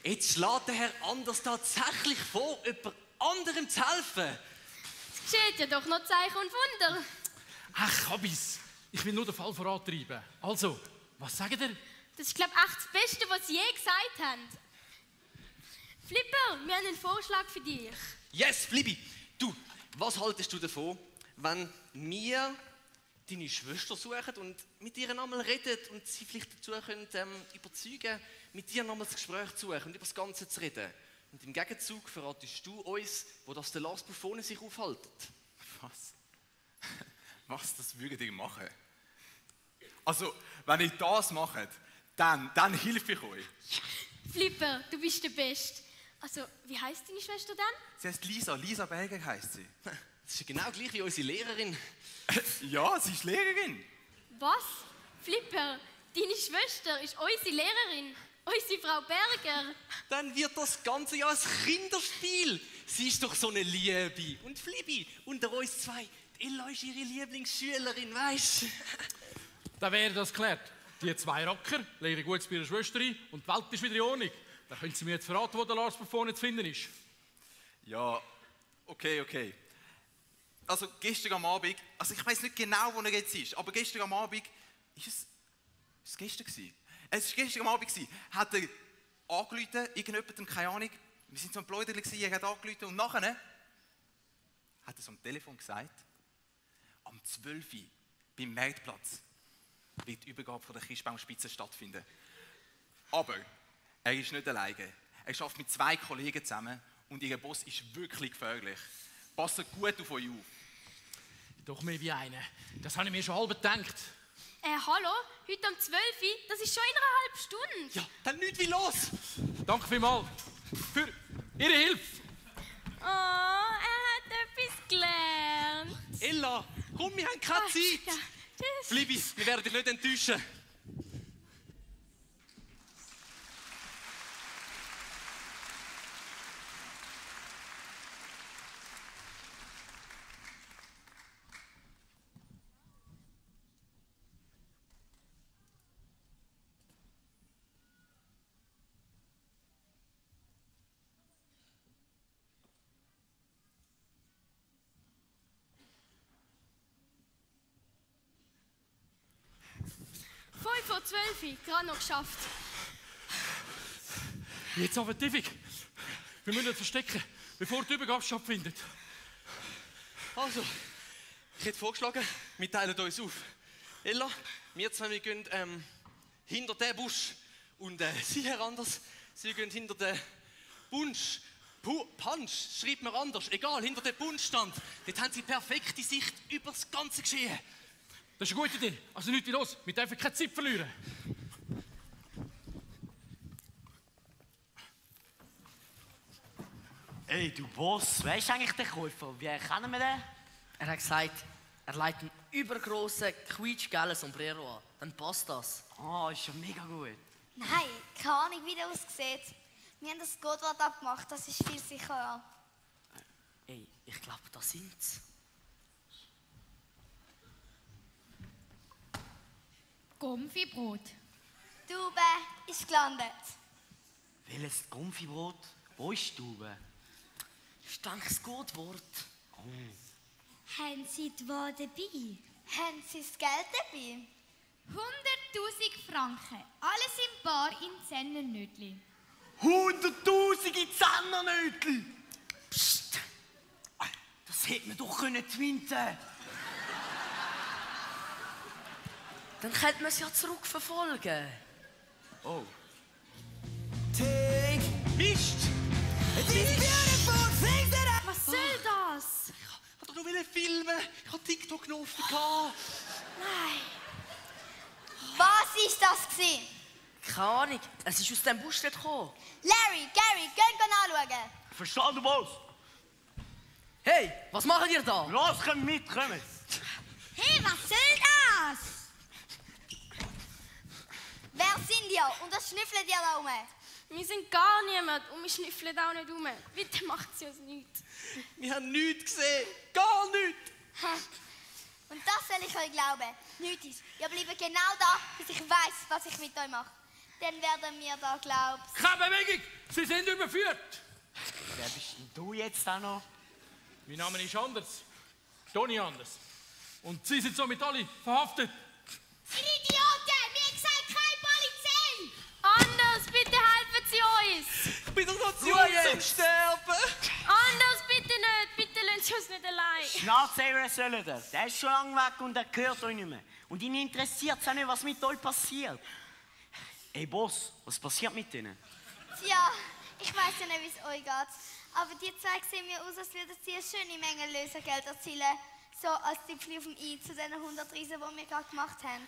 Jetzt schlägt der Herr Anders tatsächlich vor, jemand anderem zu helfen. Es geschieht ja doch noch Zeichen und Wunder. Ach, Kabis, ich will nur den Fall vorantreiben. Also, was sagt ihr? Das ist, glaube ich, echt das Beste, was sie je gesagt haben. Flipper, wir haben einen Vorschlag für dich. Yes, Flippi. Du, was haltest du davon, wenn wir deine Schwester suchen und mit ihr einmal reden und sie vielleicht dazu können, überzeugen, mit dir nochmal das Gespräch zu suchen und über das Ganze zu reden? Und im Gegenzug verratest du uns, wo das der Lars Buffone sich aufhält. Was? Was, das würdet ihr machen? Also, wenn ihr das macht, dann helfe ich euch. Flipper, du bist der Beste. Also, wie heisst deine Schwester denn? Sie heißt Lisa. Lisa Berger heisst sie. Das ist genau gleich wie unsere Lehrerin. Ja, sie ist Lehrerin. Was? Flipper, deine Schwester ist unsere Lehrerin. Unsere Frau Berger. Dann wird das Ganze ja ein Kinderspiel. Sie ist doch so eine Liebe. Und Flibi, unter uns zwei, die Ella ist ihre Lieblingsschülerin, weisst du? Dann wäre das geklärt. Die zwei Rocker lehren gut bei ihrer Schwester ein und die Welt ist wieder in Ordnung. Dann können Sie mir jetzt verraten, wo der Lars Buffon zu finden ist. Ja, okay. Also gestern am Abend, also ich weiß nicht genau, wo er jetzt ist, aber gestern am Abend, ist es gestern gewesen? Es war gestern am Abend gewesen, hat er angerufen, irgendjemand, keine Ahnung, wir sind so am Pläudern gewesen, er hat angerufen und nachher hat er so am Telefon gesagt, am 12. Uhr beim Marktplatz wird die Übergabe von der Christbaumspitze stattfinden. Aber er ist nicht alleine. Er arbeitet mit 2 Kollegen zusammen und ihr Boss ist wirklich gefährlich. Passt gut auf euch auf. Doch mehr wie einer. Das habe ich mir schon halb gedacht. Hallo? Heute um 12 Uhr? Das ist schon in einer halben Stunde. Ja, dann nichts wie los. Danke vielmals für Ihre Hilfe. Oh, er hat etwas gelernt. Ella, komm, wir haben keine Zeit. Ja, tschüss. Flibi, wir werden dich nicht enttäuschen. Vor 12 Uhr, gerade noch geschafft. Jetzt aber Tivik. Wir müssen uns verstecken, bevor die Übergabe stattfindet. Also, ich hätte vorgeschlagen, wir teilen uns auf. Ella, wir zwei wir gehen hinter den Busch und Sie, Herr Anders, Sie gehen hinter den Punsch. Punsch, schreibt mir anders, egal, hinter den Punschstand. Dort haben Sie perfekte Sicht über das ganze Geschehen. Das ist eine gute Idee. Also nichts los, wir dürfen keine Zeit verlieren. Ey, du Boss, wer ist eigentlich der Käufer? Wie kennen wir den? Er hat gesagt, er legt einen übergrossen, quietschgelben Sombrero an. Dann passt das. Ah, ist ja mega gut. Nein, keine Ahnung, wie der aussieht. Wir haben das Codewort abgemacht, das ist viel sicherer. Ey, ich glaube, da sind's. Gomfibrot. Tube ist gelandet. Welches Gomfibrot? Wo ist die Tube? Stankes Codewort. Oh. Haben Sie die Ware dabei? Haben Sie das Geld dabei? 100'000 Franken. Alles im Bar in Zennernötli. 100'000 in Zennernötli! Psst! Das hätte man doch twinten können. Dann könnte man es ja zurückverfolgen. Oh. Take Mist! Was soll das? Ich wollte doch noch filmen. Ich habe TikTok genommen. Nein. Was ist das gewesen? Keine Ahnung, es ist aus dem Busch dort gekommen. Larry, Gary, gehen anschauen. Verstanden, Boss? Hey, was machen ihr da? Los, komm mit, komm. Hey, was soll das? Wer sind ihr? Und was schnüffelt ihr da rum? Wir sind gar niemand und wir schnüffeln auch nicht rum. Bitte macht sie uns nichts. Wir haben nichts gesehen. Gar nichts. Und das soll ich euch glauben. Nichts ist. Ihr bleibt genau da, bis ich weiss, was ich mit euch mache. Dann werden wir da glauben. Keine Bewegung! Sie sind überführt! Wer bist denn du jetzt auch noch? Mein Name ist Anders. Toni Anders. Und Sie sind somit alle verhaftet. Ihr Idioten! Wir haben gesagt, keine Polizei! Anders, bitte helfen Sie uns! Ich bin doch noch zu jung zum Sterben. Anders, bitte nicht! Bitte lassen Sie uns nicht allein! Schnauze, sollen der. Der ist schon lange weg und er gehört euch nicht mehr. Und ihn interessiert es auch nicht, was mit euch passiert. Ey Boss, was passiert mit denen? Tja, ich weiss ja nicht, wie es euch geht. Aber die zwei sehen mir aus, als würden sie eine schöne Menge Lösegeld erzielen. So als Tippli auf dem I zu den 100 Riesen, die wir gerade gemacht haben.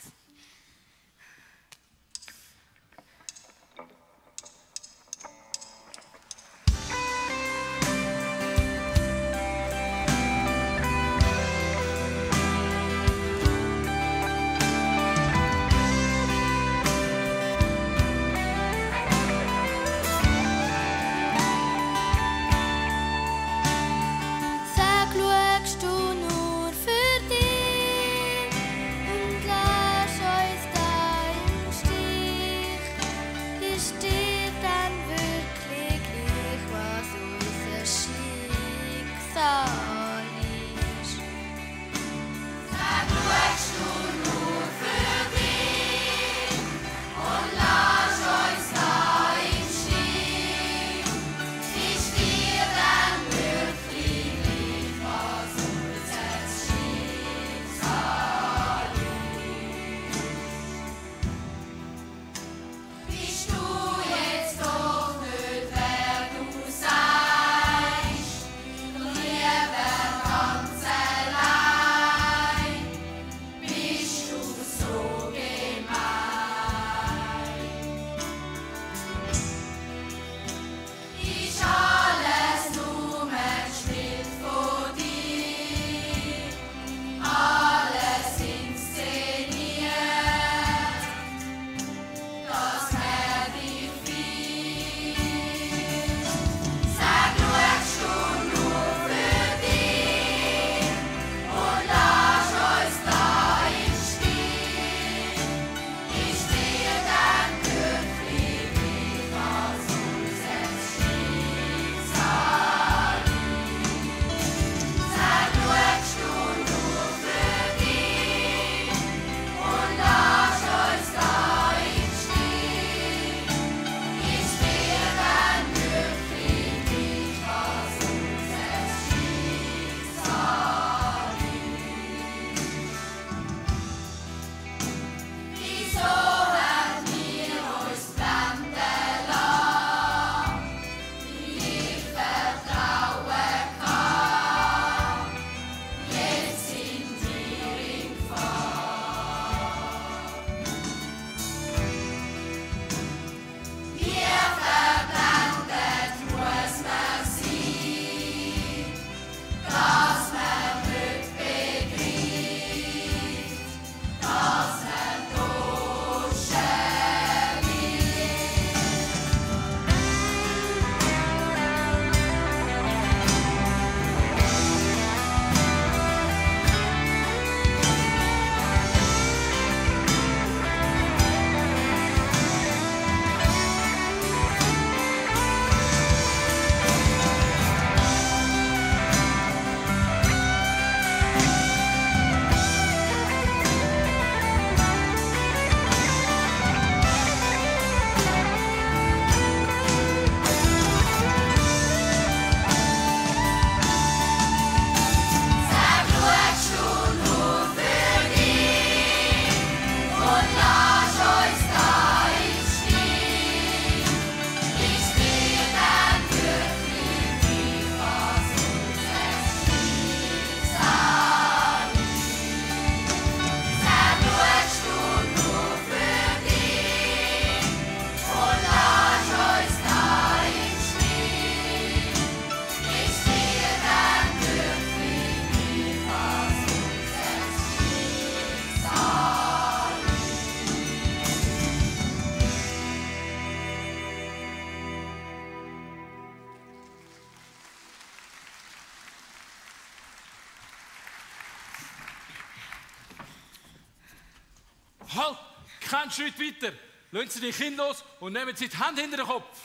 keinen Schritt weiter. Lassen Sie die Kinder los und nehmen Sie die Hände hinter den Kopf.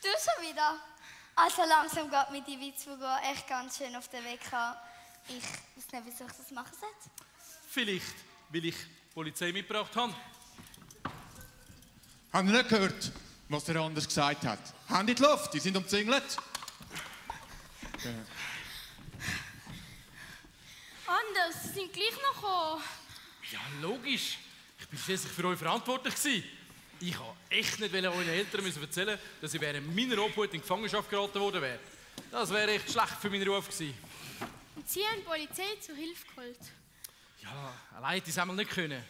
Du schon wieder? Also langsam geht mir die Witzfigur echt ganz schön auf den Weg an. Ich weiß nicht, wieso ich das machen sollte. Vielleicht, weil ich die Polizei mitgebracht habe. Haben Sie nicht gehört, was der Anders gesagt hat? Hände in die Luft, die sind umzingelt. Anders, Sie sind gleich noch gekommen. Ja, logisch. Ich bin schließlich für euch verantwortlich gewesen. Ich wollte echt nicht euren Eltern erzählen, dass ich während meiner Obhut in Gefangenschaft geraten worden wäre. Das wäre echt schlecht für meinen Ruf gewesen. Und Sie haben die Polizei zur Hilfe geholt. Ja, allein hätte ich es einmal nicht können.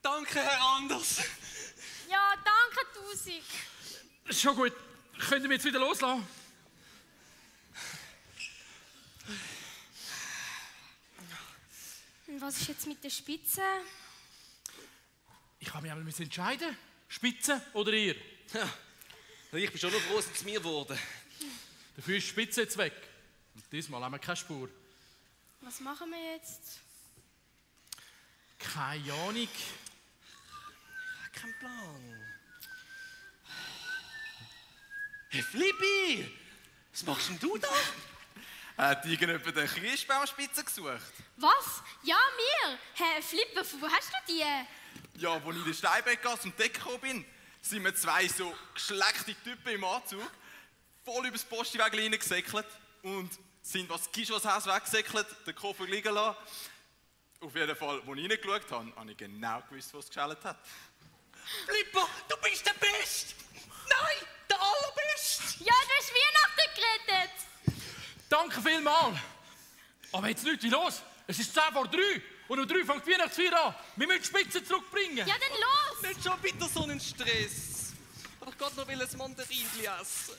Danke, Herr Anders. Ja, danke tausend. Schon gut. Könnt ihr mich jetzt wieder loslassen? Und was ist jetzt mit der Spitze? Ich habe mich einmal entscheiden. Spitze oder ihr? Ja, ich bin schon noch froh, dass es mir geworden. Dafür ist die Spitze jetzt weg. Und diesmal haben wir keine Spur. Was machen wir jetzt? Keine Ahnung. Kein Plan. Hey Flippi, was machst denn du da? Hat irgendjemand eine Kirschbaumspitze gesucht? Was? Ja, mir. Herr Flipper, wo hast du die? Ja, als ich in den Steinbeckgasse um die Ecke gekommen bin, sind wir zwei so geschleckte Typen im Anzug voll übers Postweg reingesäckelt und sind, was Gischos Haus weggesäckelt, den Koffer liegen lassen. Auf jeden Fall, als ich reingeschaut habe, habe ich genau gewusst, was geschält hat. Flipper, du bist der Beste! Nein, der Allerbeste! Ja, du hast Weihnachten gerettet! Danke vielmals. Aber jetzt nicht, wie los? Es ist 10 vor 3 und um 3 fängt die Weihnachtsfeier an. Wir müssen die Spitze zurückbringen. Ja, dann los! Nicht schon wieder so einen Stress. Aber ich wollte noch ein Mandarinchen essen.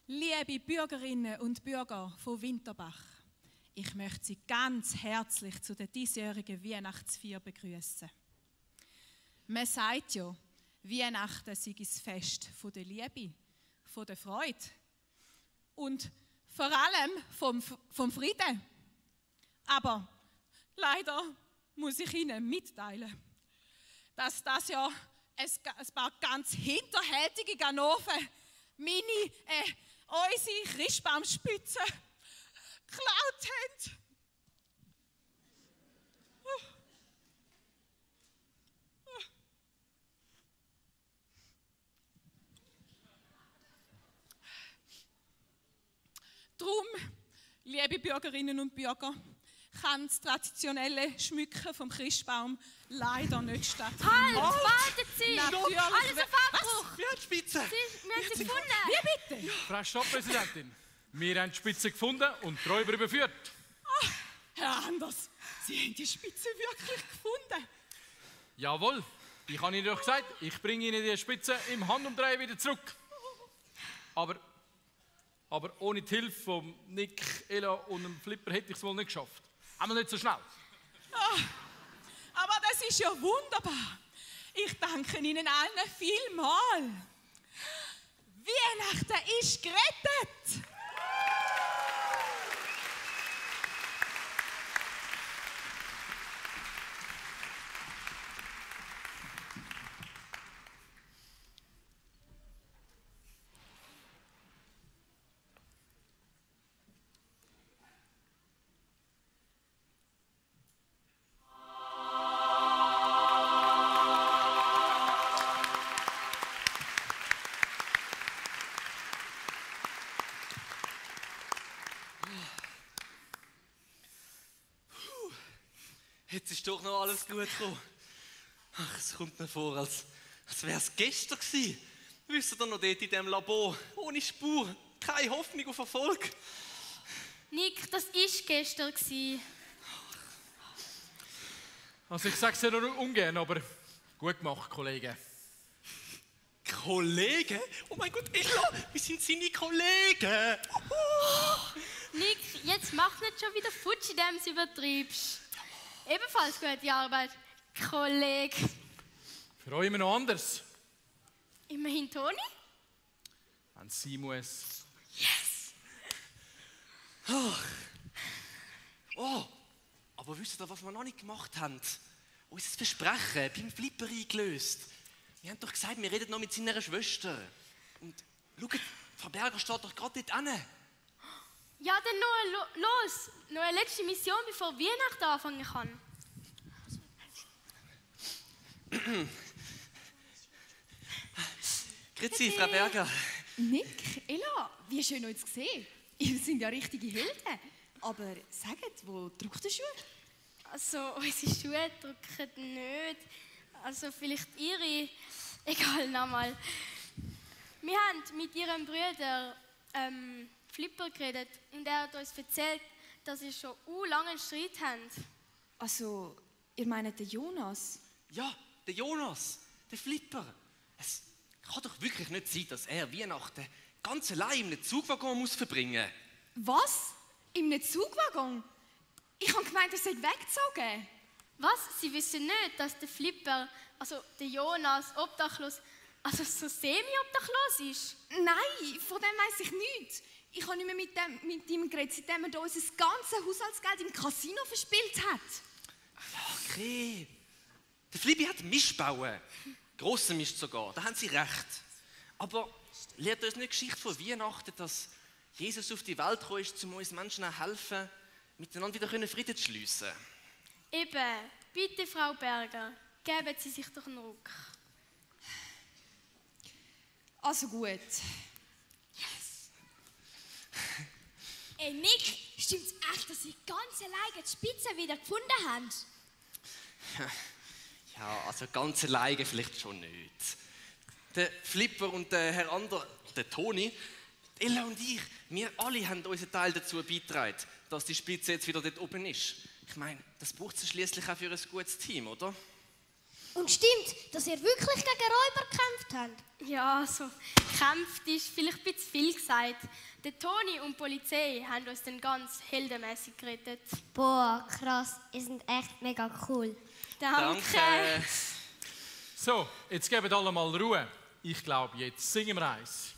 Liebe Bürgerinnen und Bürger von Winterbach, ich möchte Sie ganz herzlich zu der diesjährigen Weihnachtsfeier begrüßen. Man sagt ja, Weihnachten sei das Fest von der Liebe, von der Freude und vor allem vom Frieden. Aber leider muss ich Ihnen mitteilen, dass das ja ein paar ganz hinterhältige Ganoven unsere Christbaumspitzen geklaut haben. Darum, liebe Bürgerinnen und Bürger, kann das traditionelle Schmücken vom Christbaum leider nicht stattfinden. Halt, warten Sie! Natürlich. Alles auf Abbruch! Wir haben die Spitze! Wir haben sie gefunden! Wie bitte? Frau Stadtpräsidentin, wir haben die Spitze gefunden und die Räuber überführt. Oh, Herr Anders, Sie haben die Spitze wirklich gefunden. Jawohl, ich habe Ihnen doch gesagt, ich bringe Ihnen die Spitze im Handumdrehen wieder zurück. Aber ohne die Hilfe von Nick, Ella und dem Flipper hätte ich es wohl nicht geschafft. Aber nicht so schnell. Oh, aber das ist ja wunderbar. Ich danke Ihnen allen vielmals. Weihnachten ist gerettet. Jetzt ist doch noch alles gut gekommen. Ach, es kommt mir vor, als wäre es gestern gewesen. Wisst ihr noch dort in diesem Labor? Ohne Spur, keine Hoffnung auf Erfolg. Nick, das war gestern gewesen. Also ich sage es ja nur ungern, aber gut gemacht, Kollege. Kollegen? Oh mein Gott, Ella, wir sind seine Kollegen. Nick, jetzt mach nicht schon wieder Futsch, indem du es übertreibst. Ebenfalls gute Arbeit, Kollege. Für euch immer noch anders. Immerhin Toni? Wenn es sein muss. Yes! Oh, aber wisst ihr, was wir noch nicht gemacht haben? Unser Versprechen beim Flipper eingelöst. Wir haben doch gesagt, wir reden noch mit seiner Schwester. Und schaut, Frau Berger steht doch gerade dort hin. Ja, dann noch los. Noch eine letzte Mission, bevor Weihnachten anfangen kann. Grüezi, Frau Berger. Nick, Ella, wie schön euch zu sehen. Ihr seid ja richtige Helden. Aber sagt, wo drückt der Schuh? Also, unsere Schuhe drücken nicht. Also, vielleicht ihre. Egal, nochmal. Wir haben mit ihrem Bruder Flipper geredet und er hat uns erzählt, dass sie schon lange einen Streit haben. Also, ihr meint den Jonas? Ja, der Jonas, der Flipper. Es kann doch wirklich nicht sein, dass er Weihnachten ganz allein in einem Zugwaggon muss verbringen. Was? In einem Zugwaggon? Ich habe gemeint, er sei weggezogen. Was? Sie wissen nicht, dass der Flipper, also der Jonas, obdachlos, also so semi-obdachlos ist? Nein, von dem weiss ich nichts. Ich habe nicht mehr mit ihm geredet, seitdem er unser ganzes Haushaltsgeld im Casino verspielt hat. Okay. Der Flippi hat Mist bauen. Grossen Mist sogar, da haben Sie recht. Aber lehrt uns nicht die Geschichte von Weihnachten, dass Jesus auf die Welt gekommen ist, um uns Menschen zu helfen, miteinander wieder Frieden zu schliessen. Eben, bitte Frau Berger, geben Sie sich doch einen Ruck. Also gut. Yes! Ey Nick, stimmt's echt, dass Sie ganz alleine die Spitze wieder gefunden haben? Ja, also ganz alleine vielleicht schon nicht. Der Flipper und der Herr Ander, der Toni, Ella und ich, wir alle haben unseren Teil dazu beigetragen, dass die Spitze jetzt wieder dort oben ist. Ich meine, das braucht es schließlich auch für ein gutes Team, oder? Und stimmt, dass ihr wirklich gegen Räuber gekämpft habt? Ja, also, kämpft ist vielleicht ein bisschen viel gesagt. Der Toni und die Polizei haben uns dann ganz heldenmäßig gerettet. Boah, krass, ihr seid echt mega cool. Danke. So, jetzt gebt alle mal Ruhe. Ich glaube, jetzt singen wir eins.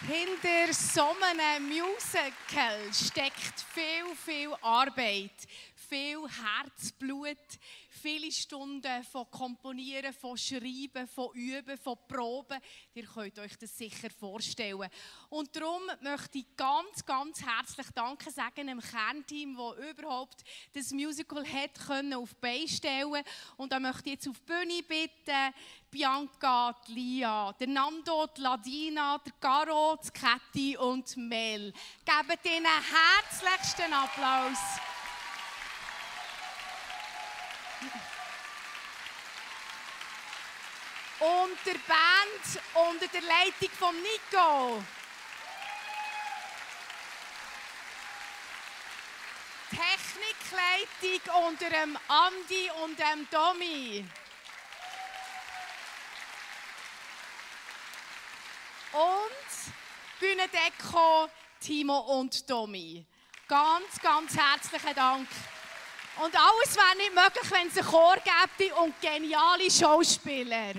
Hinter so einem Musical steckt viel Arbeit, viel Herzblut, viele Stunden von Komponieren, von Schreiben, von Üben, von Proben. Ihr könnt euch das sicher vorstellen. Und darum möchte ich ganz herzlich Danke sagen dem Kernteam, das überhaupt das Musical hat auf die Beine stellen. Und da möchte ich jetzt auf die Bühne bitten, Bianca, die Lia, der Nando, die Ladina, der Caro, die Käthi und die Mel. Gebt ihnen herzlichsten Applaus. und der Band unter der Leitung von Nico. Technikleitung unter dem Andi und dem Domi. Und Bühnendeko Timo und Domi. Ganz, ganz herzlichen Dank. Und alles wäre nicht möglich, wenn es einen Chor gäbe und geniale Schauspieler.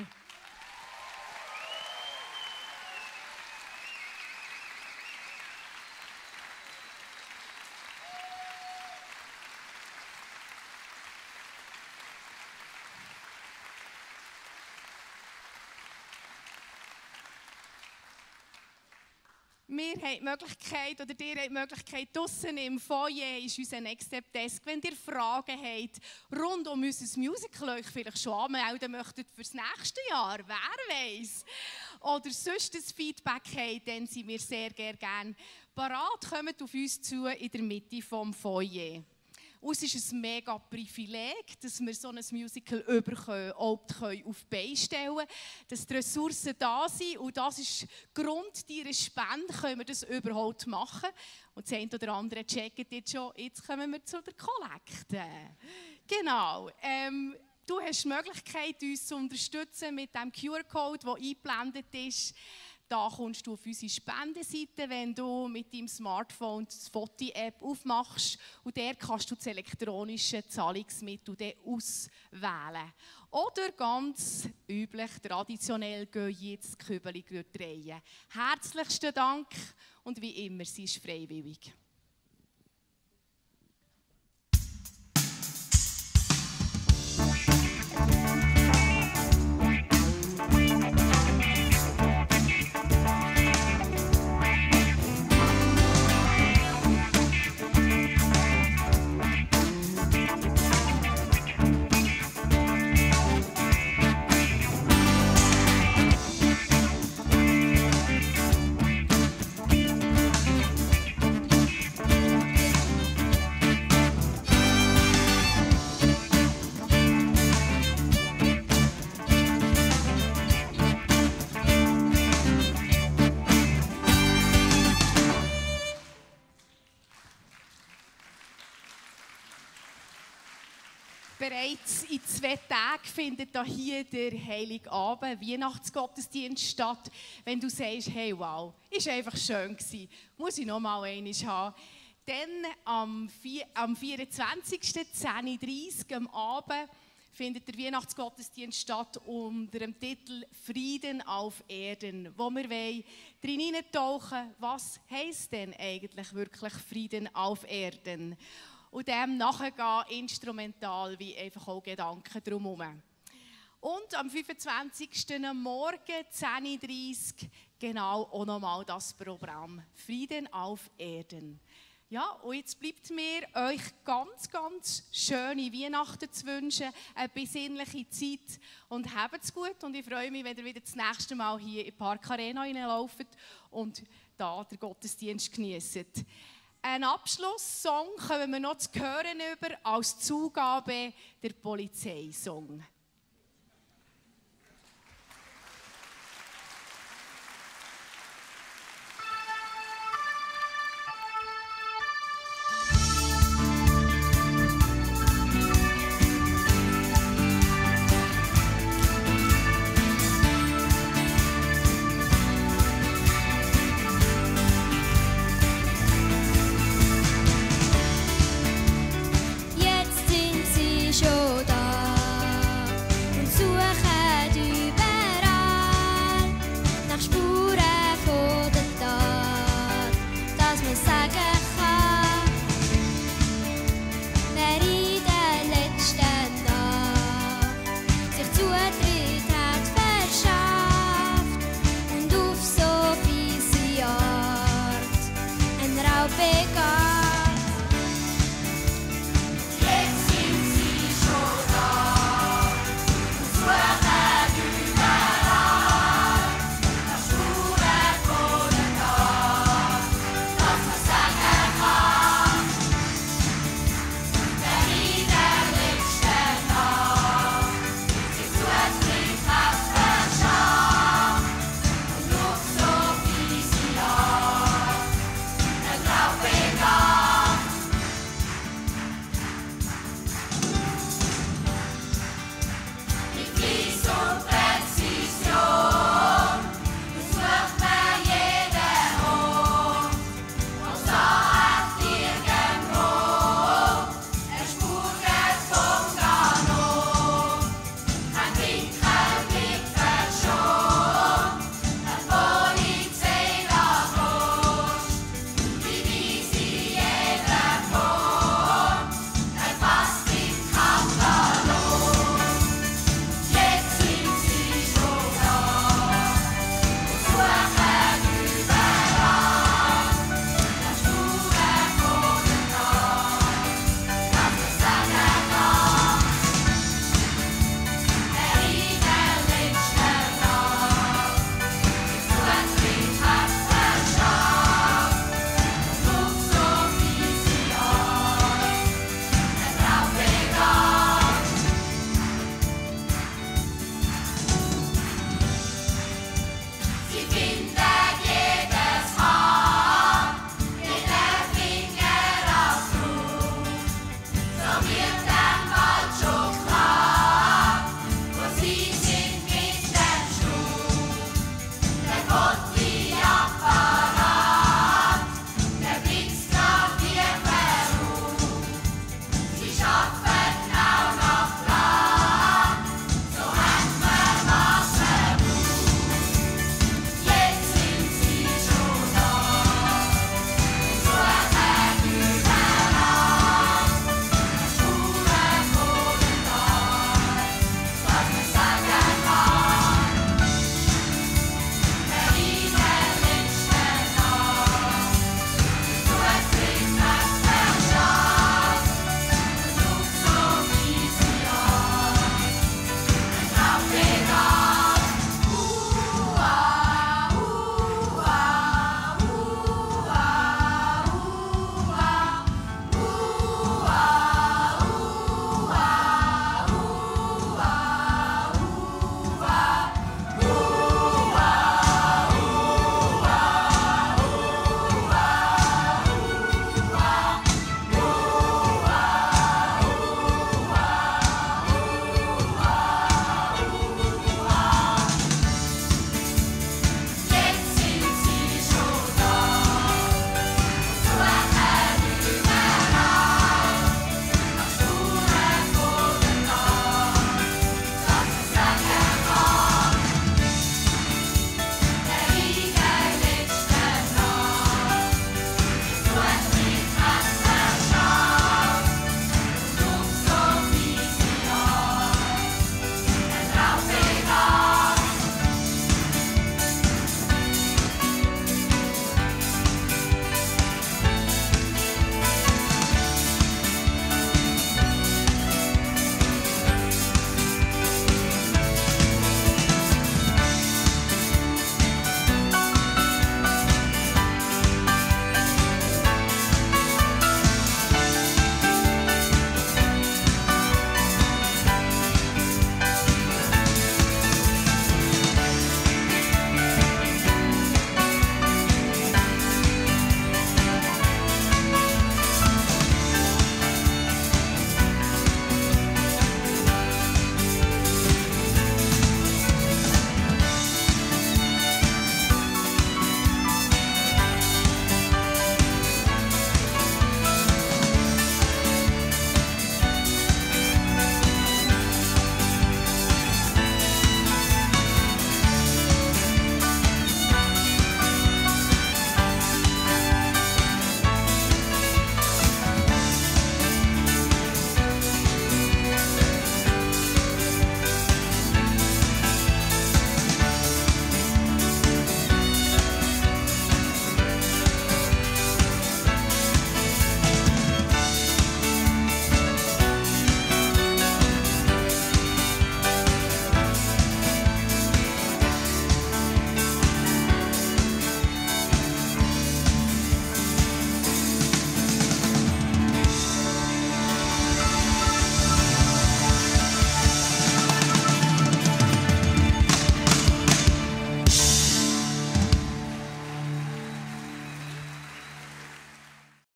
Wir haben die Möglichkeit, oder ihr habt die Möglichkeit, draussen im Foyer ist unser Next Step Desk. Wenn ihr Fragen habt rund um unser Musical, euch vielleicht schon anmelden möchtet für das nächste Jahr, wer weiß, oder sonst ein Feedback habt, dann sind wir sehr gerne parat. Kommt auf uns zu in der Mitte des Foyer. Es ist ein mega Privileg, dass wir so ein Musical überhaupt auf die Beine stellen können, dass die Ressourcen da sind und das ist Grund deiner Spende, können wir das überhaupt machen. Und das eine oder andere checkt jetzt schon, jetzt kommen wir zu der Kollekte. Genau. Du hast die Möglichkeit, uns zu unterstützen mit dem QR-Code, der eingeblendet ist. Da kommst du auf unsere Spendenseite, wenn du mit deinem Smartphone die Foto-App aufmachst und der kannst du das elektronische Zahlungsmittel auswählen. Oder ganz üblich, traditionell gehen jetzt die Kübel drehen. Herzlichsten Dank und wie immer, sie ist freiwillig. Bereits in 2 Tagen findet hier der Heiligabend, Weihnachtsgottesdienst statt. Wenn du sagst, hey wow, ist einfach schön gewesen, muss ich noch mal einmal haben. Dann am 24.10.30 Uhr am Abend findet der Weihnachtsgottesdienst statt unter dem Titel «Frieden auf Erden», wo wir hineintauchen, was heisst denn eigentlich wirklich Frieden auf Erden? Und dem nachgehen, instrumental, wie einfach auch Gedanken drumherum. Und am 25. Morgen, 10.30 Uhr, genau auch nochmal das Programm «Frieden auf Erden». Ja, und jetzt bleibt mir, euch ganz, ganz schöne Weihnachten zu wünschen, eine besinnliche Zeit und habt's gut. Und ich freue mich, wenn ihr wieder das nächste Mal hier in die Park Arena reinlauft und da den Gottesdienst genießt. Ein Abschlusssong kommen wir noch zu hören über als Zugabe der Polizeisong.